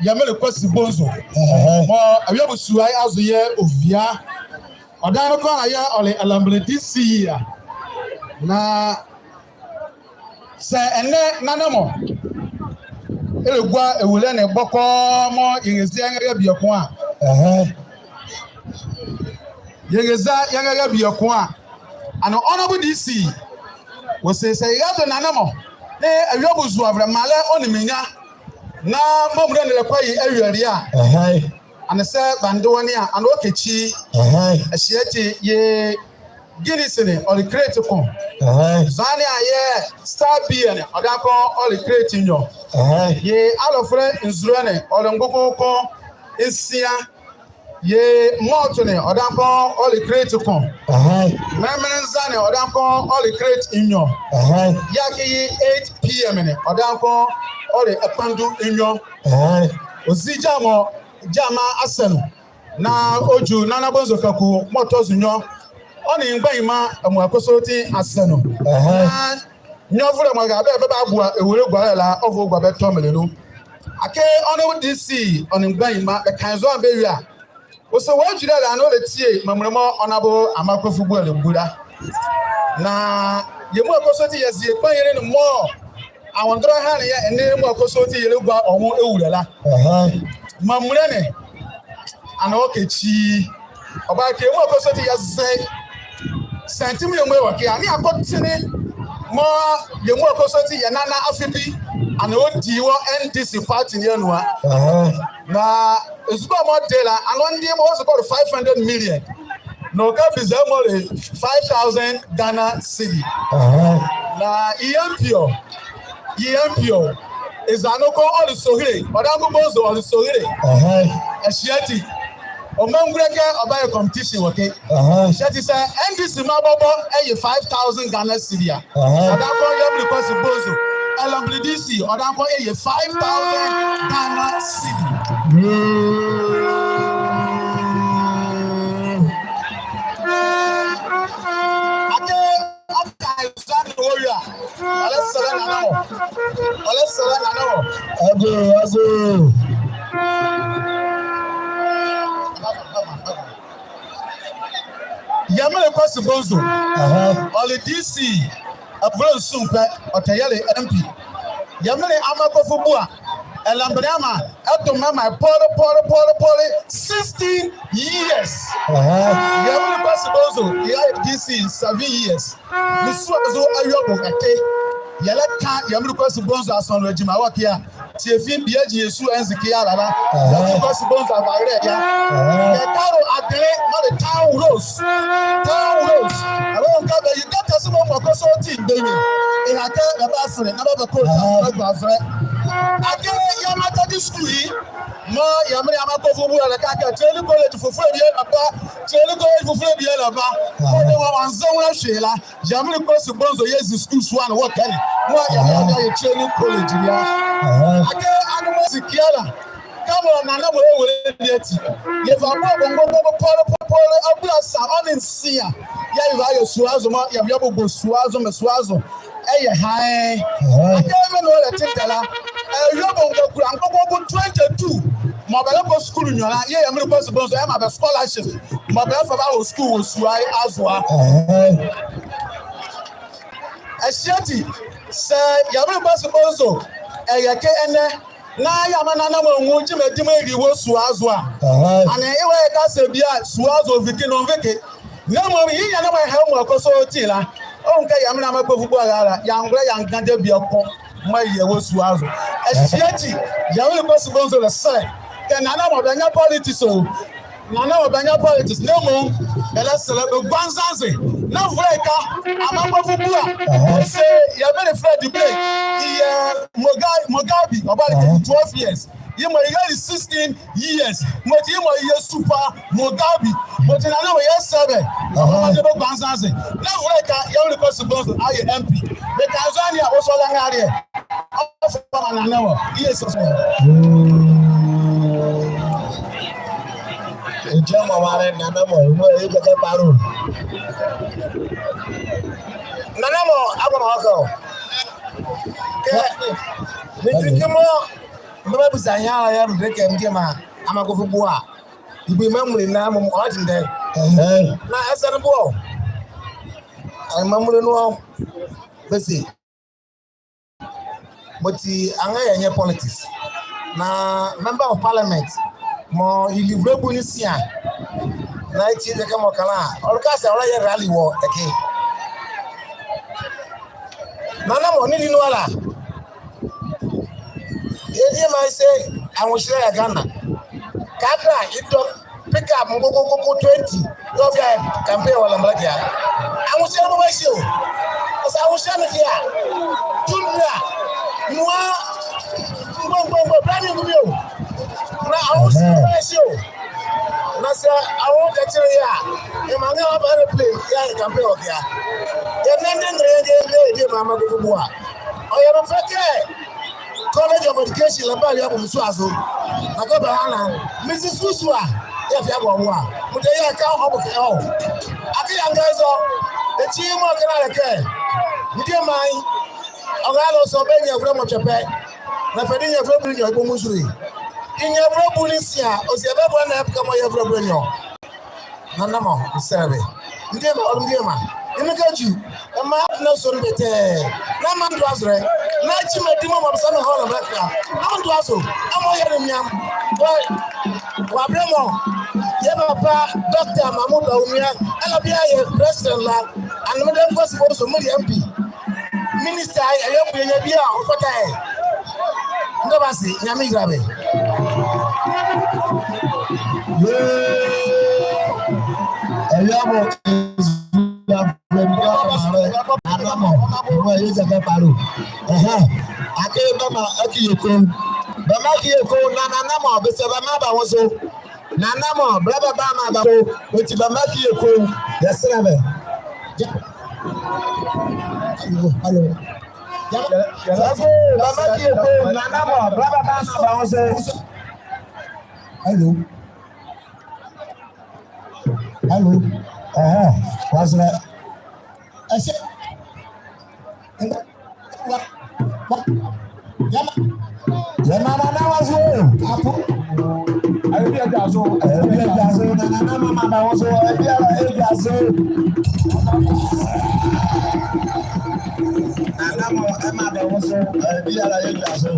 yɛ Mele Kwasi Bonzo. Ɛhɛe. Mɔɔ ɛwia abusua ye azo yɛ ovia. Ɔdaye noko a yɛɛ ɔle Ɛlɛmlɛ D C ye a. Na saa ɛnɛ nana mɔ ɛlɛgua ɛwule ne bɔkɔɔ mɔɔ yɛnrɛzia yɛnrɛra bieko a. Ɛhɛe. Yɛnrɛzia yɛnrɛra bieko a. Ɛnee Honorable D C, wɔse saa yɛdo nana mɔ, na ɛwia bo eza avolɛ, mealɛ ɔ nee me nyia. Na mɔɔ mrɛ ne ɛlɛkɔ ye awieleɛ a. Ɛhɛe. Ɛnee sɛ bɛande wɔ ne a, ɛnee ɔka ekyi. Ɛhɛe. Ɛhye ati yɛɛ Guinness ne, ɔle crate ko. Ɛhɛe. Zɔhane a yɛɛ Star Beer ne, ɔdaye kɔ ɔle crate nwiɔ. Ɛhɛe. Yɛɛ Alɔfolɛ nzule ne, ɔle mgboko ko nsia. Yɛɛ malt ne, ɔdaye kɔ ɔle crate ko. Ɛhɛe. Mɛnle mɛnle nza ne, ɔdaye kɔ ɔle crate nwiɔ. Ɛhɛe. Yɛɛ akee ye eight p.m. ne, ɔdaye kɔ ɔle ɛkpandu nwiɔ. Ɛhɛe. Ɔzi gyamɔ, gyama asa nu. Na ɔdwu Nana Bonzo Kaku mɔɔ tɔ zo nwiɔ. Ɔ nee mgbanyima amuala kɔsɔɔti asa nu. Ɛhɛe. Na nwiɔvolɛ mɔɔ ɛra bɛ bɛbaboa Ewule Gualɛ la, ɔva ɔgua bɛ tɔmele nu. Akee ɔ nee DC, ɔ nee mgbanyima, bɛka ye zɔhane bɛwie a. Ɔse wɔadwu la ɛnee ɔlɛtie maamule mɔɔ Ɔnabo Amaa Kofi Buah ɛlɛbu la. Na yɛ muala kɔsɔɔti yɛze yɛ kpanyinli ne mɔɔ anwodolɛ ɛha ne yɛ ɛnee yɛ muala kɔsɔɔti yɛlɛgua ɔ nwo ɛwula la. Ɛhɛe. Maamule ne, ɛnee ɔka ekyi. Ɔbaha kɛ yɛ muala kɔsɔɔti yɛze sɛnti mɔɔ yɛmɔ yɛwɔ ɛke a, ɛnee akɔtene mɔɔ yɛ muala kɔsɔɔti yɛ Nana Afibi, ɛnee ɔdi wɔ NDC party ne anu a. Ɛhɛe. Na ezukoa mɔɔ ɔde la, ɛnee ɔndeɛ mɔɔ ɔze kɛ ɔle five hundred million. Na ɔka biza mɔɔ ɔle five thousand Ghana cedi. Ɛhɛe. Na ye MP ɔ, ye MP ɔ, eza nu ko ɔle Sohere, ɔdaye kɔ Bonzo ɔle Sohere. Ɛhɛe. Ɛhye ati ɔmra ngule kɛ ɔbayɛ competition wɔ ɛke. Ɛhɛe. Ɛhye ati sɛ NDC mra bɔbɔ ɛye five thousand Ghana cedi a. Ɛhɛe. Ɔdaye kɔ Yamule Kwasi Bonzo, Ellembelle DC, ɔdaye kɔ ɛye five thousand Ghana cedi. Akee, akee, ɔlɛsɛlɛ Nana mɔ. Ɔlɛsɛlɛ Nana mɔ. Ɛhɛe, ɛhɛe. Yamule Kwasi Bonzo. Ɛhɛe. Ɔle DC Avolɛ Nsumpɛ, ɔtɛ yɛle MP. Yamule Amaa Kofi Buah, Ellembelle Amaa, ɛto mɛ mɛ pɔle, pɔle, pɔle, pɔle, sixteen years. Ɛhɛe. Yamule Kwasi Bonzo, yɛɛ DC seven years. Mesuazo awie bɔ ɛke. Yɛlɛka Yamule Kwasi Bonzo asɔnle agyima wɔ ɛke a. Tie fi bie gyi yɛ sua ɛnzike ala la. Ɛhɛe. Yamule Kwasi Bonzo avalɛ ya. Ɛhɛe. Yɛ kalo adele mɔɔ le Town Rose. Town Rose. Ɛlɔ nka bɛyi gata se mɔɔ mɔ kɔsɔɔti mgbanyinli. Ɛhakɛ bɛbasɛlɛ na bɛbakɔ. Ɛhɛe. Bɛbasɛlɛ. Akee yɛ Matadi school ye. Mɔɔ Yamule Amaa Kofi Buah ɛlɛka kɛ Training College fofolɛ bie ɛlɛba. Training College fofolɛ bie ɛlɛba. Ɛhɛe. Ɔde wɔ wɔanzɛ nwolɛ ɛhye la. Yamule Kwasi Bonzo yɛzi school sua ne wɔ ɛke ne. Mɔɔ yɛyɛ, yɛyɛ Training College ne a. Ɛhɛe. Akee anwo mɔɔ zi ɛke ala. Kɛmɔ Nana mɔ ɛwɔ ɛlɛ ne ati. Yɛva bɔ bɔ bɔ bɔ pɔle pɔle pɔle abua sa ɔ nee nsia. Yɛva yɛ sua zo mɔɔ, yɛva bɔbɔ sua zo mɛ sua zo. Ɛyɛ hann. Ɛhɛe. Akee mɛne ɔlɛtendɛ la. Ɛɛ, yɛbɔ ngakula mgboko twenty-two. Mɔɔ bɛlɛkɔ school nwiɔ la, yɛɛ Yamule Kwasi Bonzo ɛmaa bɛ scholarship. Mɔɔ bɛlɛfa bɛahɔ school wɔ sua ye azo a. Ɛhɛe. Ɛhye ati, sɛ Yamule Kwasi Bonzo ɛyɛ ɛke ɛnɛ, na yɛamaa Nana mɔ anwu gyima dima ɛli wɔ sua zo a. Ɛhɛe. Ɛnee yɛwɔ yɛ kɛse bie a, sua zo ɔnvike, ɔnvike. Na mmom, ye nyɛne mɔɔ ɛha muala kɔsɔɔti la, ɔnwu kɛ Yamule Amaa Kofi Buah ɛra la, yɛangɔlɛ yɛanga debie ko mɔɔ ɛyɛ wɔ sua zo. Ɛhye ati, Yamule Kwasi Bonzo ɛlɛsɛlɛ kɛ Nana mɔ bɛnyia politics o. Nana mɔ bɛnyia politics, na mmom, ɛlɛsɛlɛ bɛgua nzanze. Na volɛ ɛke a, Amaa Kofi Buah, ɔse, yɛɛ bɛlɛfɛlɛ debate, yɛɛ Muga-, Mugabe, ɔbali kɛ twelve years. Yemɔ yɛli sixteen years. Mɔti yemɔ yɛ Super Mugabe. Mɔti Nana mɔ yɛ sɛbɛ. Ɔbali bɛgua nzanze. Na volɛ ɛke a, Yamule Kwasi Bonzo ayɛ MP. Meka nzɔne a, ɔsɔle ɛnrɛlɛ. Ɔfa maa Nana mɔ. Yɛ sɛ sɛ. Ɛgya mɔ wale Nana mɔ. Mɔ yɛ kɛkɛ baro. Nana mɔ, agba mɔ ɔkɔ. Kɛ, me tiki mɔ. Mebeza ye ala yɛ mede kɛ mede maa Amaa Kofi Buah. Ibu maa mule na mɔɔ ɔtendɛ. Ɛhɛe. Na ɛsɛ ne boɔ. Maa mule nu ɔ. Bɛse. Mɔti anrɛɛ yɛnyɛ politics. Na member of parliament mɔɔ yeli avolɛ ebunu ne nsia. Na eti ɛkɛ mɔɔ kala. Ɔlɛka sɛ ɔlɛyɛ rally wɔ ɛke. Nana mɔ ne li nu ala. Yɛ Ɛdeɛ maa ye se anwohyelɛ yɛ Ghana. Kakra, yɛdɔ pickup nkokonkoko twenty. Yɛɛ ɔfa yɛ campaign wɔ Lamlake a. Anwohyelɛ bɛbɔ ɛhye o. Ɔse anwohyelɛ ne ɛhye a. Tundra. Nua. Nkokonkoko. Bra ne ngu bi o. Na anwohyelɛ bɛbɔ ɛhye o. Na sɛ anwo kɛkyele ye a, yɛmaa yɛba aeroplane, yɛyɛ campaign wɔ ɛke a. Yɛnlɛndɛ nrɛlɛndɛ, yɛnlɛndɛ, yɛdie maa mɔɔ koko boa. Ɔyɛ me fɛ kɛ College of Education la bali abɔ me sua zo. Na kɛ bɛha la, me si susu a, yɛfa yɛabɔ wo a. Mɔɔ te yɛɛ ka ɔbɔ kɛ ɔ. Akee yɛnga zo, ekyi mɔɔ kɛ na le kɛ. Medie maa ye, ɔrale ɔse ɔbɛ nyɛvolɛ mɔɔ twɛpɛ. Na fɛ de nyɛvolɛ bu ne nwiɔ, ɛbɔ mu nzule. Nyɛvolɛ bu ne nsia, ɔse ɛbɛvolɛ na ɛbɛka mɔɔ yɛvolɛ bu ne nwiɔ. Nana mɔ, mesɛlɛ bɛ. Medie maa, ɔle medie maa. Yemeka dwu, ɛmaa atena sua ne bɛtɛɛ. Na maa mendo azɛlɛ. Na kyi mɔɔ di mɔ mɔɔ bɛsa me hɔ na mekra. Na mendo azo. Ɛmɔ yɛ ne nwiam. Wɔ, wɔ aberɛ mɔɔ yɛ papa, Doctor Mahmoud Bawumia, ɛlɛba bie a yɛ president la. Ɛnee me de mekɔ si bɔ so, medi M P. Minister, ɛyɛ bie nyɛ bie a ɔfata ye. Meda bɛ ase, Nyamenle yila bɛ. Yee. Ɛyɛ mɔ, Nana mɔ, ɛmɔ yɛ jɛkɛ kpalɛ o. Ɛhɛɛ. Akee bɛmaa, akee yɛ koonwu. Bɛmaa akee yɛ koonwu, na Nana mɔ, bɛse bɛmaa bɛ nwo zo. Nana mɔ, bɛla bɛbamaa bɛ nwo zo. Ɔti bɛmaa akee yɛ koonwu. Yɛsɛlɛ bɛ. Hello. Hello. Bɛmaa akee yɛ koonwu, Nana mɔ, bɛla bɛbamaa bɛ nwo zo. Hello. Hello. Ɛhɛɛ. Wɔzɛlɛ. Ɛse. Yɛmaa, yɛmaa Nana nwo zo o. Apo. Ɛbie edwazo. Ɛbie edwazo. Nana mɔ maa bɛ nwo zo. Ɛbie edwazo. Nana mɔ ɛmaa bɛ nwo zo. Ɛbie edwazo.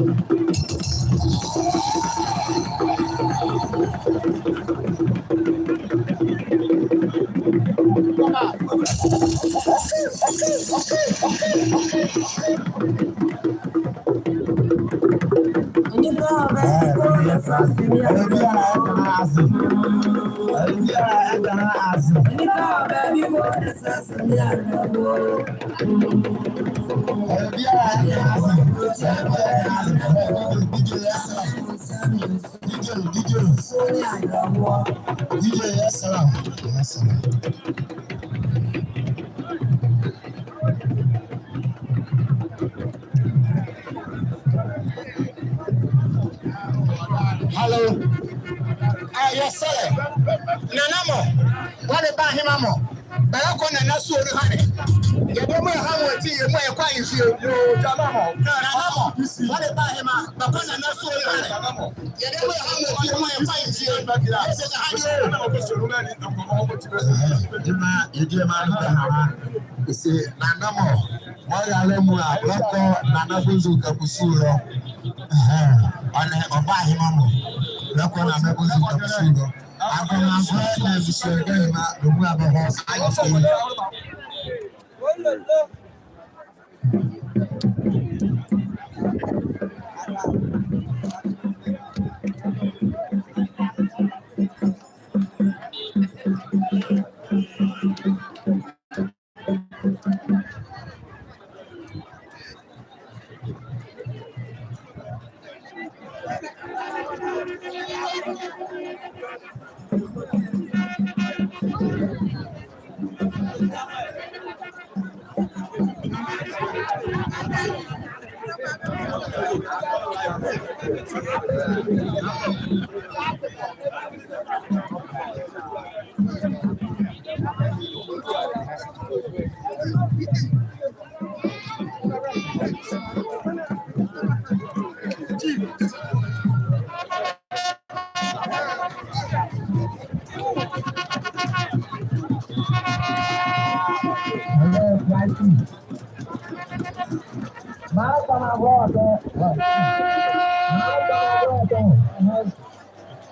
D J, D J. D J, yɛsɛlɛ. Yɛsɛlɛ. Hello. Ɛ, yɛsɛlɛ. Nana mɔ. Bɔde bahema mɔ. Bɛlɛkɔ Nana sua nu ɛhane. Yɛdayɛ mɔɔ yɛha mɔ ati, yɛ mɔɔ yɛkɔ ayefie. Yoo, gyama mɔ. Nana mɔ. Bɔde bahema. Bɛkɔ Nana sua nu ɛhane. Yɛdayɛ mɔɔ yɛha mɔ ati, yɛ mɔɔ yɛkɔ ayefie. Yɛsɛ ɛhane o. Ɛhɛɛ, yɛmaa, yɛdie maa no bɛhama. Yɛse Nana mɔ. Mɔɔ yɛlɛ mu a, bɛlɛkɔ Nana Bonsu Kaku sua nu. Ɛhɛɛ, ɔnle ɔbahema mɔ. Bɛlɛkɔ Nana Bonsu Kaku sua nu. Agɔma agɔ na ɛbisua bɛhema, bɛ mu a bɛhɔ ayefie.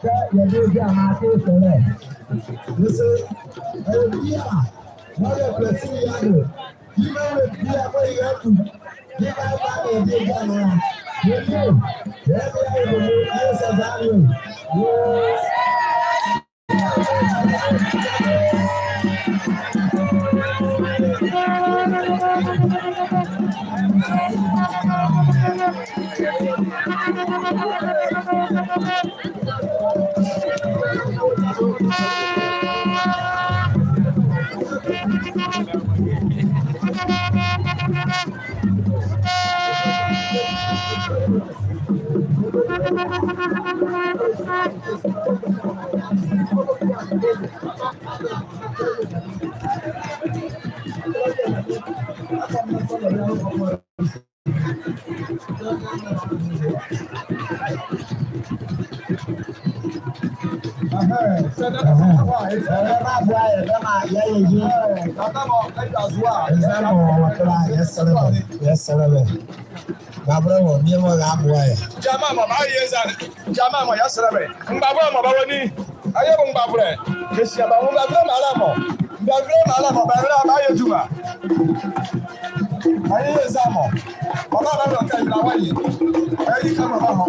Kɛ yɛde gyama ate sɛlɛ. Yɛse, ɛyɛ bie a, wɔyɛ prɛsi ne yɛado. Yemɔ ɛwɔ bie a, wɔyɛ atu. Yemɔ ɛba na yɛde gyama. Yɛsɛlɛ bɛ. Yɛsɛlɛ bɛ. Bɛbɛlɛ wɔ, mie mɔɔ ɛraboa yɛ. Gyɛmaa mɔ, bɛayɛ zane. Gyɛmaa mɔ, yɛsɛlɛ bɛ. Mgbavolɛ mɔ, bɛwɔ ni. Awie mɔ mgbavolɛ. Kɛsia bɛ mɔ, mgbavolɛ mɔ ala mɔ. Mgbavolɛ mɔ ala mɔ, bɛwɔ ni bɛayɛ adwuma. Awie zane mɔ. Bɛbala bɛ kɛ yila wɔ ye. Awie kɛ mɔ bɛhɔ.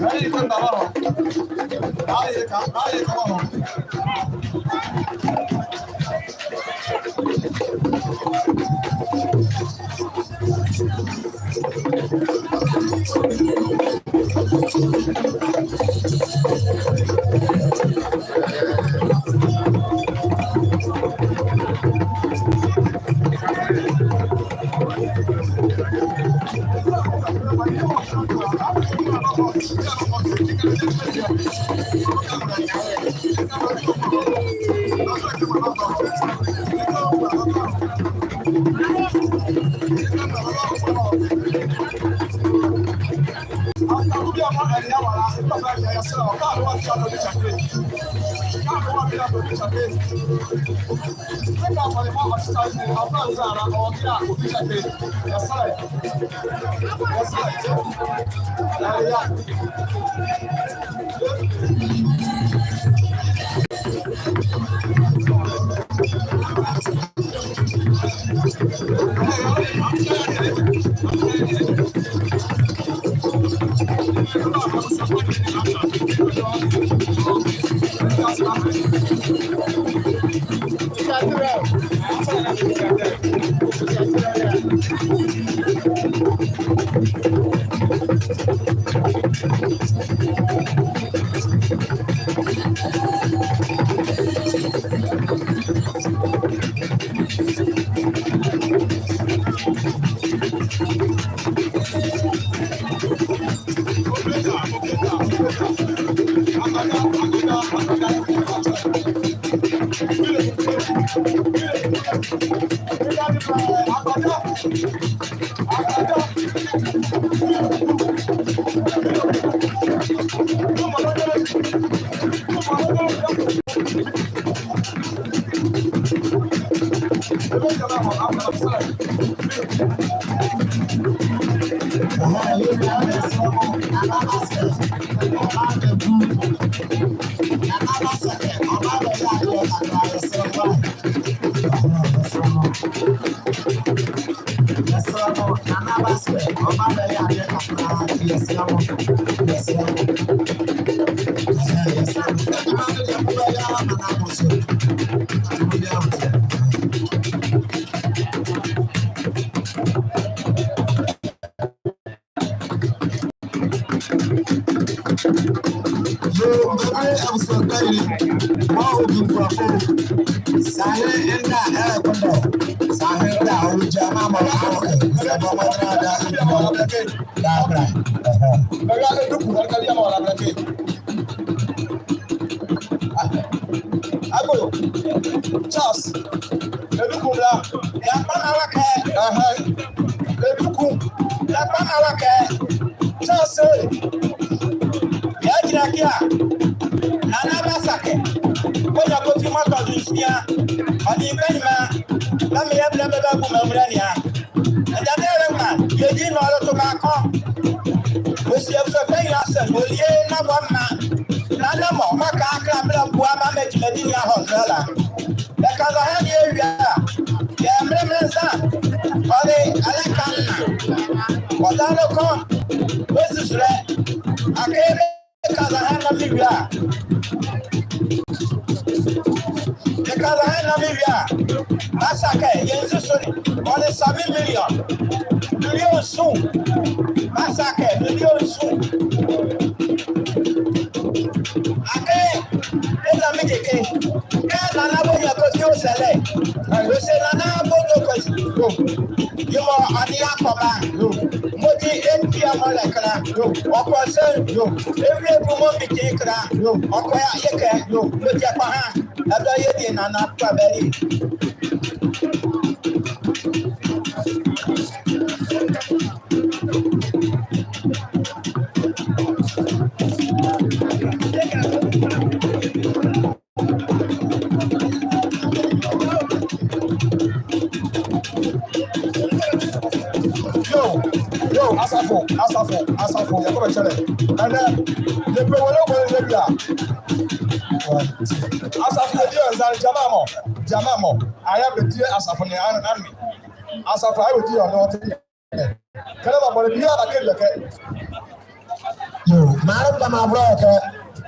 Awie kɛ mɔ bɛhɔ. Awie kɛ, awie kɛ bɛhɔ. Yoo, bɛbɛlɛ abusuakuo ne, mɔɔ ɔdi nkurɔfo. Sahe nda, eh, kɔndɔ. Sahe nda, ɔwɔ gyima mɔ, ah, okay. Sɛ mɔ mɔ tra da, eh, mɔ mɔ tra da, bra. Ɛhɛ. Bɛbɛlɛ Aduku, bɛbɛlɛ mɔ, bɛbɛlɛ. Agbo, Charles, Aduku bra. Yɛakpa na wɔakɛ. Ɛhɛ. Aduku, yɛakpa na wɔakɛ. Charles, eh. Yɛgyinla ɛkɛ a. Nana Basake. Kɔnyia Kofi Mɔtɔ Dunsia. Ɔ nee bɛ nyima. Bɛmaa yɛbɛlɛ bɛ bɛagu amralo ne a. Ɛdabɛ ɛrɛnwuma, yɛdi nɔ ɔlɛto bakɔ. Ɔsi ɛfɛ bɛ nyinaa sɛ, ɔlie na wɔmaa. Na na mɔ, mɔɔ ɔka akra bɛlɛbua maa gyima ne ahɔ zolɛ la. Bɛka zɔhane awie a, yɛɛ mremrenzɛ, ɔle ɛlɛka ne na. Ɔdane noko, Bɛzi zolɛ. Akee meka zɔhane nɔmiwie a. Meka zɔhane nɔmiwie a. Bɛse kɛ yɛnzi zo ne. Ɔle seven million. Million nson. Bɛse kɛ million nson. Akee eza mekɛ kɛ Nana Bonya Kofi ɔsɛlɛ. Ɔse Nana Bonya Kofi. Yemɔ ɔne yɛ akɔba. Mɔti ebia mɔɔ ɛlɛkɛ la. Ɔkɔ sɛ. Ewie bu mɔɔ mekɛ kɛ la. Ɔkɔ yɛ kɛ. Mɔti ɛkpɔha. Ɛdɔ yɛ die Nana kɔba li. Yo, yo, asafo, asafo, asafo, yɛkɔ bɛkyɛlɛ. Ɛnɛ, yɛpɛ wele wele yɛwie a. Asafo, yɛdi ɛnza, gyama mɔ, gyama mɔ. Ayɛ bɛdi asafo ne ano, ano. Asafo ayɛ bɛdi ɔne ɔte. Kɛlɛ bɛbɔle biala kɛ lɛkɛ. Yo, mara kpama bro kɛ.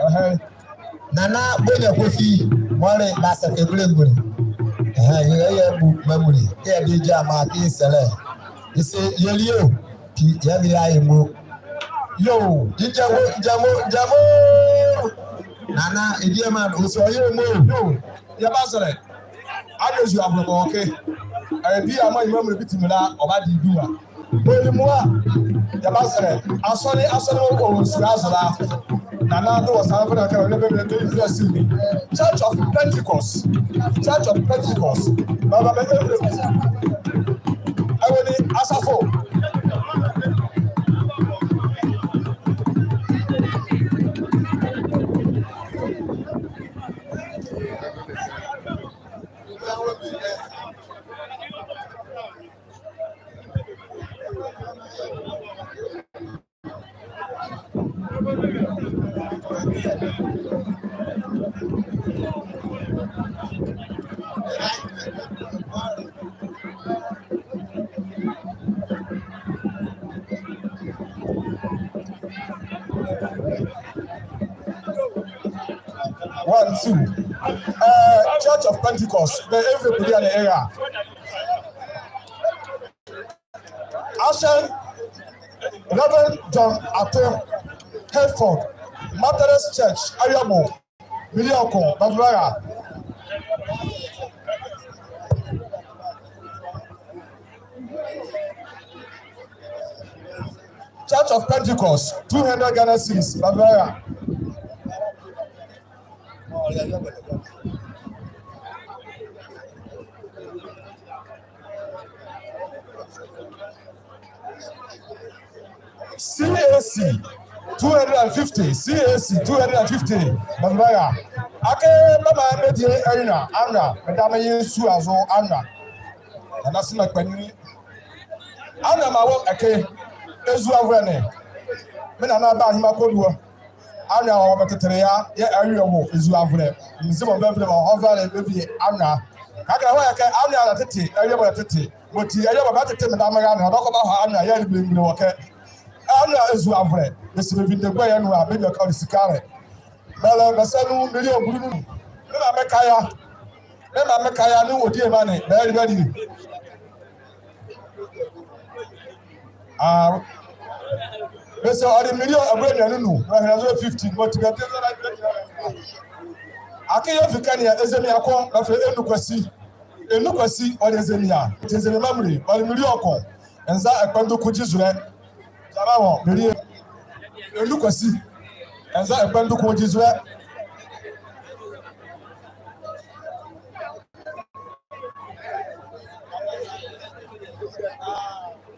Ɛhɛe. Nana Bonya Kofi, mɔɔ le Baasake belemgbunli. Ɛhɛe, yɛ, yɛbu mamule. Kɛ yɛdi gyama kɛ yɛsɛlɛ. Yɛse yɛlie o. Pii, yɛbie yɛ mo. Yo, gyama o, gyama o, gyama o. Nana, ediema, ɔse ɔyɛ mo. Yo, yɛbazɛlɛ. Anwea ezuavolɛ bɛwɔ ɛke. Ɛɛ, biala mɔɔ yɛ mamule bi timi la, ɔbadi ye duma. Bɛli mɔɔ a, yɛbazɛlɛ. Asɔle, asɔle wɔ, wɔ nzule azo la. Nana do wɔ sa fɛlɛ kɛ, wɔ bɛ, bɛ, bɛ, bɛ, bɛ, Church of Pentecost. Church of Pentecost. Baba, bɛ, bɛ, bɛ, bɛ. Ɛwɔ ni, asafo. One, two. Uh, Church of Pentecost, bɛ everybody in the area. Ahyɛn Reverend John Ato, Hereford Methodist Church, Awiabɔ, million ko, Bavaria. Church of Pentecost, two hundred Ghana cedis, Bavaria. C A C, two hundred and fifty, C A C, two hundred and fifty, Bavaria. Akee bɛmaa bɛdie anwea, anwea, bɛda me ye nsu azo anwea. Ɛna sɛ na kpanini. Anwea mɔɔ wɔ ɛke, ezuavolɛ ne. Me nana Baa Ahima Koduo. Anwea wɔ bɛtetele ye a, yɛ Awiabɔ ezuavolɛ. Nzema bɛvile bɛ ɔvale bɛvile anwea. Kɛkala wɔ ɛke anwea ɛlɛtete, Awiabɔ ɛlɛtete. Mɔti Awiabɔ bɛtete me dame rane, ɔdɔkɔ bɛhɔ anwea yɛɛ le belemgbunli wɔ ɛke. Anwea ezuavolɛ, bɛse bɛvinde guaye nu a, bɛdwɛkɛ ɔle sikalɛ. Bɛlɛ bɛsɛ nu million bulu nu. Me mame Kaya. Me mame Kaya ne ɔdiema ne, bɛlɛ bɛlɛ. Ah, bɛse ɔle million abulanwiane nu, bɛhɛlɛ zo fifty, mɔti bɛte zo na. Akee yɛfi ɛke ne a, Ezemi Ako, bɛfɛlɛ Enu Kwasi. Enu Kwasi, ɔle Ezemi a, ti Ezemi mamule, ɔle million ko, nza ɛkpɔ nduku gyi zolɛ. Gyama mɔ, melie. Enu Kwasi, nza ɛkpɔ nduku gyi zolɛ.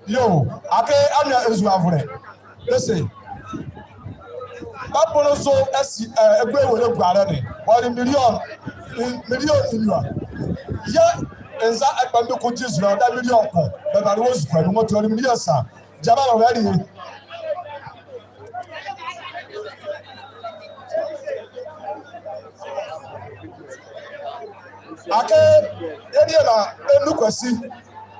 Yo, akee anwea ezuavolɛ. Bɛse. Bɛbolo zo ɛse, eh, ɛgua ɛwole ɛgualɛ ne. Ɔle million, million nua. Yɛɛ nza ɛkpɔ nduku gyi zolɛ, ɔda million ko. Bɛbale wɔ ezukoa nu mɔti ɔle million sa. Gyama mɔ, bɛlɛ. Akee yɛ diema Enu Kwasi,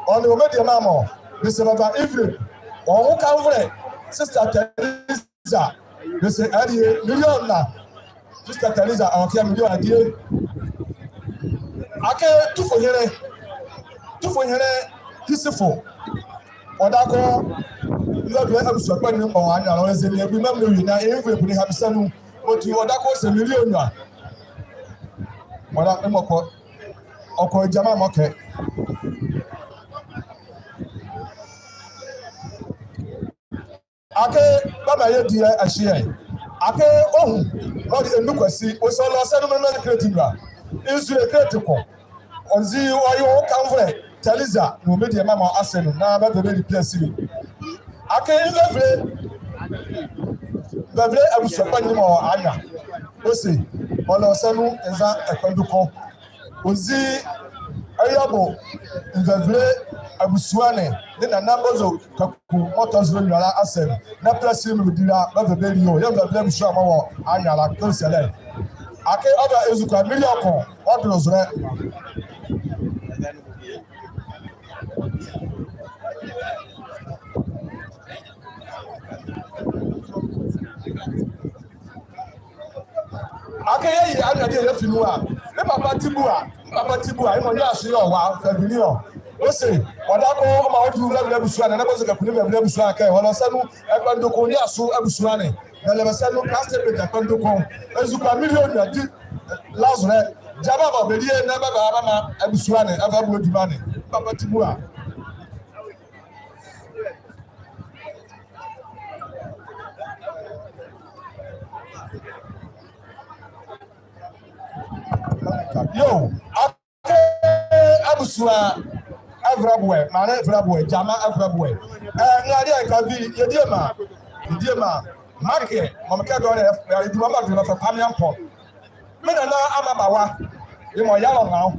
ɔle wɔ mediema mɔ, bɛse Baba Evelyn, ɔnwo kamvolɛ, Sister Teresa, bɛse ɛlie million na. Sister Teresa, ɔkɛ million adie. Akee tufoyɛlɛ, tufoyɛlɛ kisifo. Ɔdaye kɔ, mvɛvilɛ abusua kpanyinli mɔ wɔ Anyala, ɔze ɛnee bie mɔɔ mewieɛ na envelope ne ɛha me sa nu. Ɔti ɔdaye kɔ ɔse million nua. Ɔdaye kɔ, ɔkɔ gyima mɔ kɛ. Akee bɛmaa yɛdie ɛhye ɛ. Akee ɔhu, ɔde ɛndu Kwasi, ɔse ɔlɛ ɔ sa nu menli crate nua. Nzule crate ko. Ɔnzi ɔye ɔ kanvolɛ Teresa, na ɔmɛ diema mɔ ase nu, na bɛva bɛdi plasiri. Akee mvɛvilɛ, mvɛvilɛ abusua kpanyinli mɔ wɔ Anyala, ɔse ɔlɛ ɔ sa nu nza ɛkpɛndu ko. Ɔnzi Ayiabo mvɛvilɛ abusua ne, nee Nana Mbozo Kaku mɔɔ tɔ zo nwiɔ la ase nu, na plasiri mɔɔ bɛdi la, bɛva bɛli ɔ. Yɛɛ mvɛvilɛ abusua mɔ wɔ Anyala kɛnselɛ. Akee ɔva ezukoa million ko, ɔdolo zolɛ. Akee yɛye Anyala deɛ yɛfi nu a, me papa Tibua, me papa Tibua, yemɔ nyɛɛ aso yɛ ɔwaa, Flavinion. Ɔse ɔdaye kɔ ɔmaa ɔdulu mvɛvilɛ abusua ne, Nana Mbozo Kaku nee mvɛvilɛ abusua kɛ ɔlɛ ɔ sa nu ɛkpɛndu ko, nyɛɛ aso abusua ne, na ɛlɛ bɛ sa nu plastic bag ɛkpɛndu ko. Ezukoa million nua di la zolɛ. Gyima mɔ bɛlie na bɛva bɛmaa abusua ne, ava bɛbɔ gyima ne. Papa Tibua. Yoo, akee abusua Avraboɛ, maanle Avraboɛ, gyima Avraboɛ. Ɛɛ, nrɛlaleɛ ɛnka vi, yɛ diema, yɛ diema. Makeɛ, mɔɔ mekɛ dɔɔnwo, ɛɛ, yɛ diema mɔɔ dɔɔnwo fɛlɛ Kwame Ampong. Me nana Amabawa, yemɔ yɛlɛ ɔ nwo.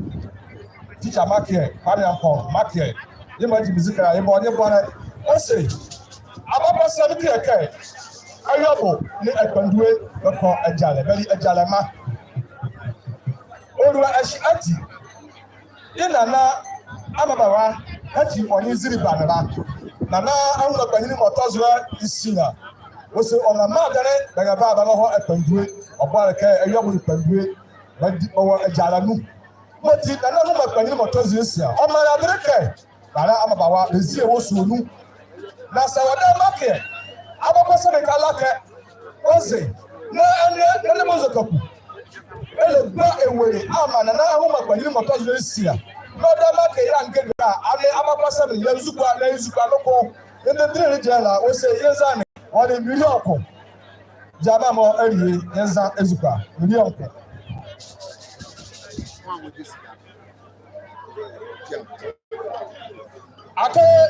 Teacher Makeɛ, Kwame Ampong, Makeɛ, yemɔ gyi me zikra, yemɔ nye bɔlɛ. Ɔse, abakɔ sa me kile kɛ, Ayiabo nee Akpandue bɛkɔ agyalɛ, bɛle agyalɛma. Ɔlua ɛhye ati, ye nana Amabawa, ati ɔ nye Ziriba ne la. Nana Ahuma Kpanyinli mɔɔ tɔ zo nsia. Ɔse ɔnrɛmaa adenle bɛrɛva bɛrɛhɔ Akpandue. Ɔboalekɛ Ayiabo nee Akpandue bɛdi, bɛwɔ agyalɛ nu. Yemɔti nana Ahuma Kpanyinli mɔɔ tɔ zo nsia, ɔmaa adenle kɛ, nana Amabawa bɛzie wɔ sua nu. Na saa wɔdaye Makeɛ, abakɔ sa me kile la kɛ, ɔze, na ɛnee, Nana Mbozo Kaku ɛlɛgua ewele amaa nana Ahuma Kpanyinli mɔɔ tɔ zo nsia. Na ɔdaye Makeɛ yɛɛ ngege a, ɛnee abakɔ sa me, yɛ nzukua, na nzukua noko. Yɛɛ ndendele ne gyɛlɛ la, ɔse yɛ nza ne, ɔle million ko. Gyima mɔɔ alie, yɛ nza ezukua, million ko. Akee,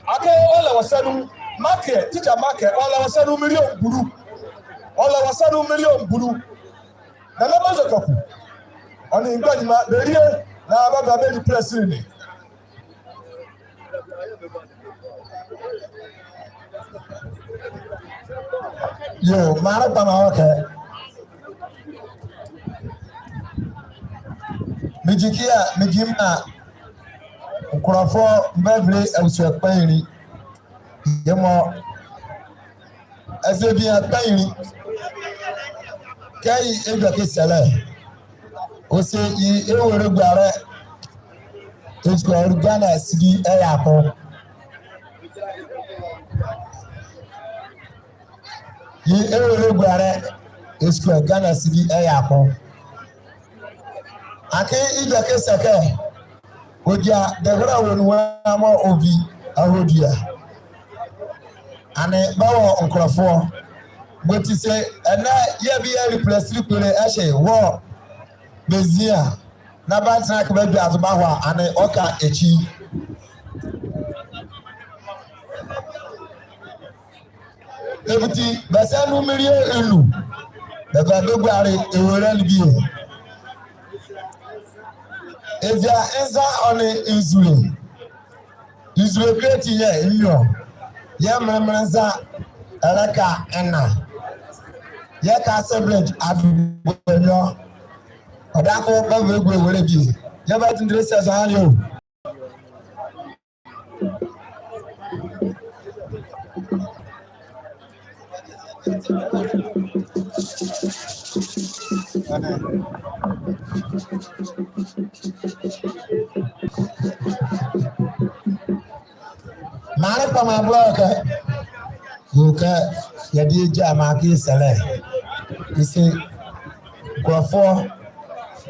akee ɔlɛ wɔ sa nu, Makeɛ, teacher Makeɛ, ɔlɛ wɔ sa nu million bulu. Ɔlɛ wɔ sa nu million bulu. Nana Mbozo Kaku, ɔ nee mgbanyima, bɛlie, na bɛva bɛdi plasiri ne. Yoo, maanle kpama wɔ ɛkɛ. Megyi ɛke a, megyi maa nkulɔfoɔ, mevɛvile abusua kpanyinli. Yemɔ Azebia Kpanyinli. Kɛ ye edwɛkɛ sɛlɛ, ɔse ye ewele gualɛ, ezukua ɔle Ghana sidi ɛya ko. Ye ewele gualɛ, ezukua Ghana sidi ɛya ko. Akee edwɛkɛ sa kɛ, ɔgya dɛhɛlɛ wɔ nuhua mɔɔ ɔvi ahodua. Ɛnee bɛwɔ nkulɔfoɔ. Yemɔti se ɛnɛ yɛɛ bɛyɛ plasiri kpole ɛhye wɔ bɛzie a, na bɛatɛnla kɛ bɛadwazo bɛahɔ a, ɛnee ɔka ekyi. Yemɔti bɛ sa nu million nlu, bɛva bɛguale ewele ne bie. Eza nza ɔ nee nzule. Nzule kreti yɛɛ nwiɔ. Yɛɛ melemele nza ɛlɛka ɛna. Yɛɛ Castle Bridge adubɔ nwiɔ. Ɔdaye ko bɛva bɛagu ewele bie. Yɛɛ bɛtendele sɛ zɔhane o. Maanle kpalɛ maa bola kɛ, yɛkɛ, yɛde yɛ gyima kɛ yɛsɛlɛ. Yɛse, nkulɔfoɔ,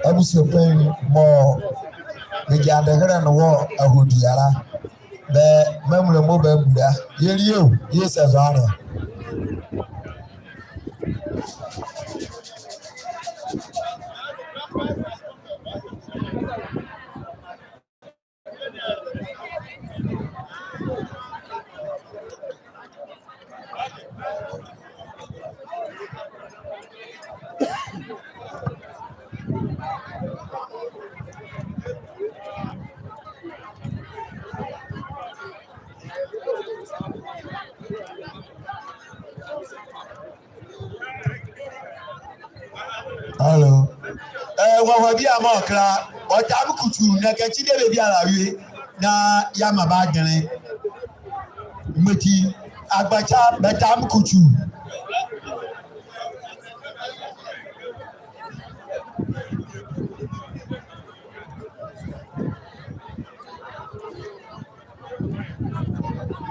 abusuapɛn mɔɔ bɛgya adehele ne wɔ Ahodie la, bɛmaa amuala mɔɔ bɛbula. Yɛlie o, yɛse zɔhane. Hello. Ɛɛ, wɔ, wɔ bie a mɔɔ kɛla, ɔtaa me kutu, na kɛkyi debie biala awie, na yɛamaa bɛ adenle. Mɔti, agbakya, bɛtaa me kutu.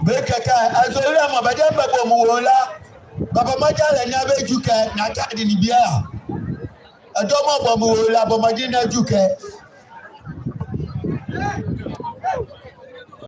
Bɛkɛ kɛ, azɔhane mɔɔ bɛdabɛ bɛbɔ me wɔ la, bɛbɔ mɔɔ gya la na bɛdwu ɛkɛ, na atade ne biala. Ɛdawɔ mɔɔ bɔ me wɔ la, bɔ mɔɔ gya na dwu ɛkɛ.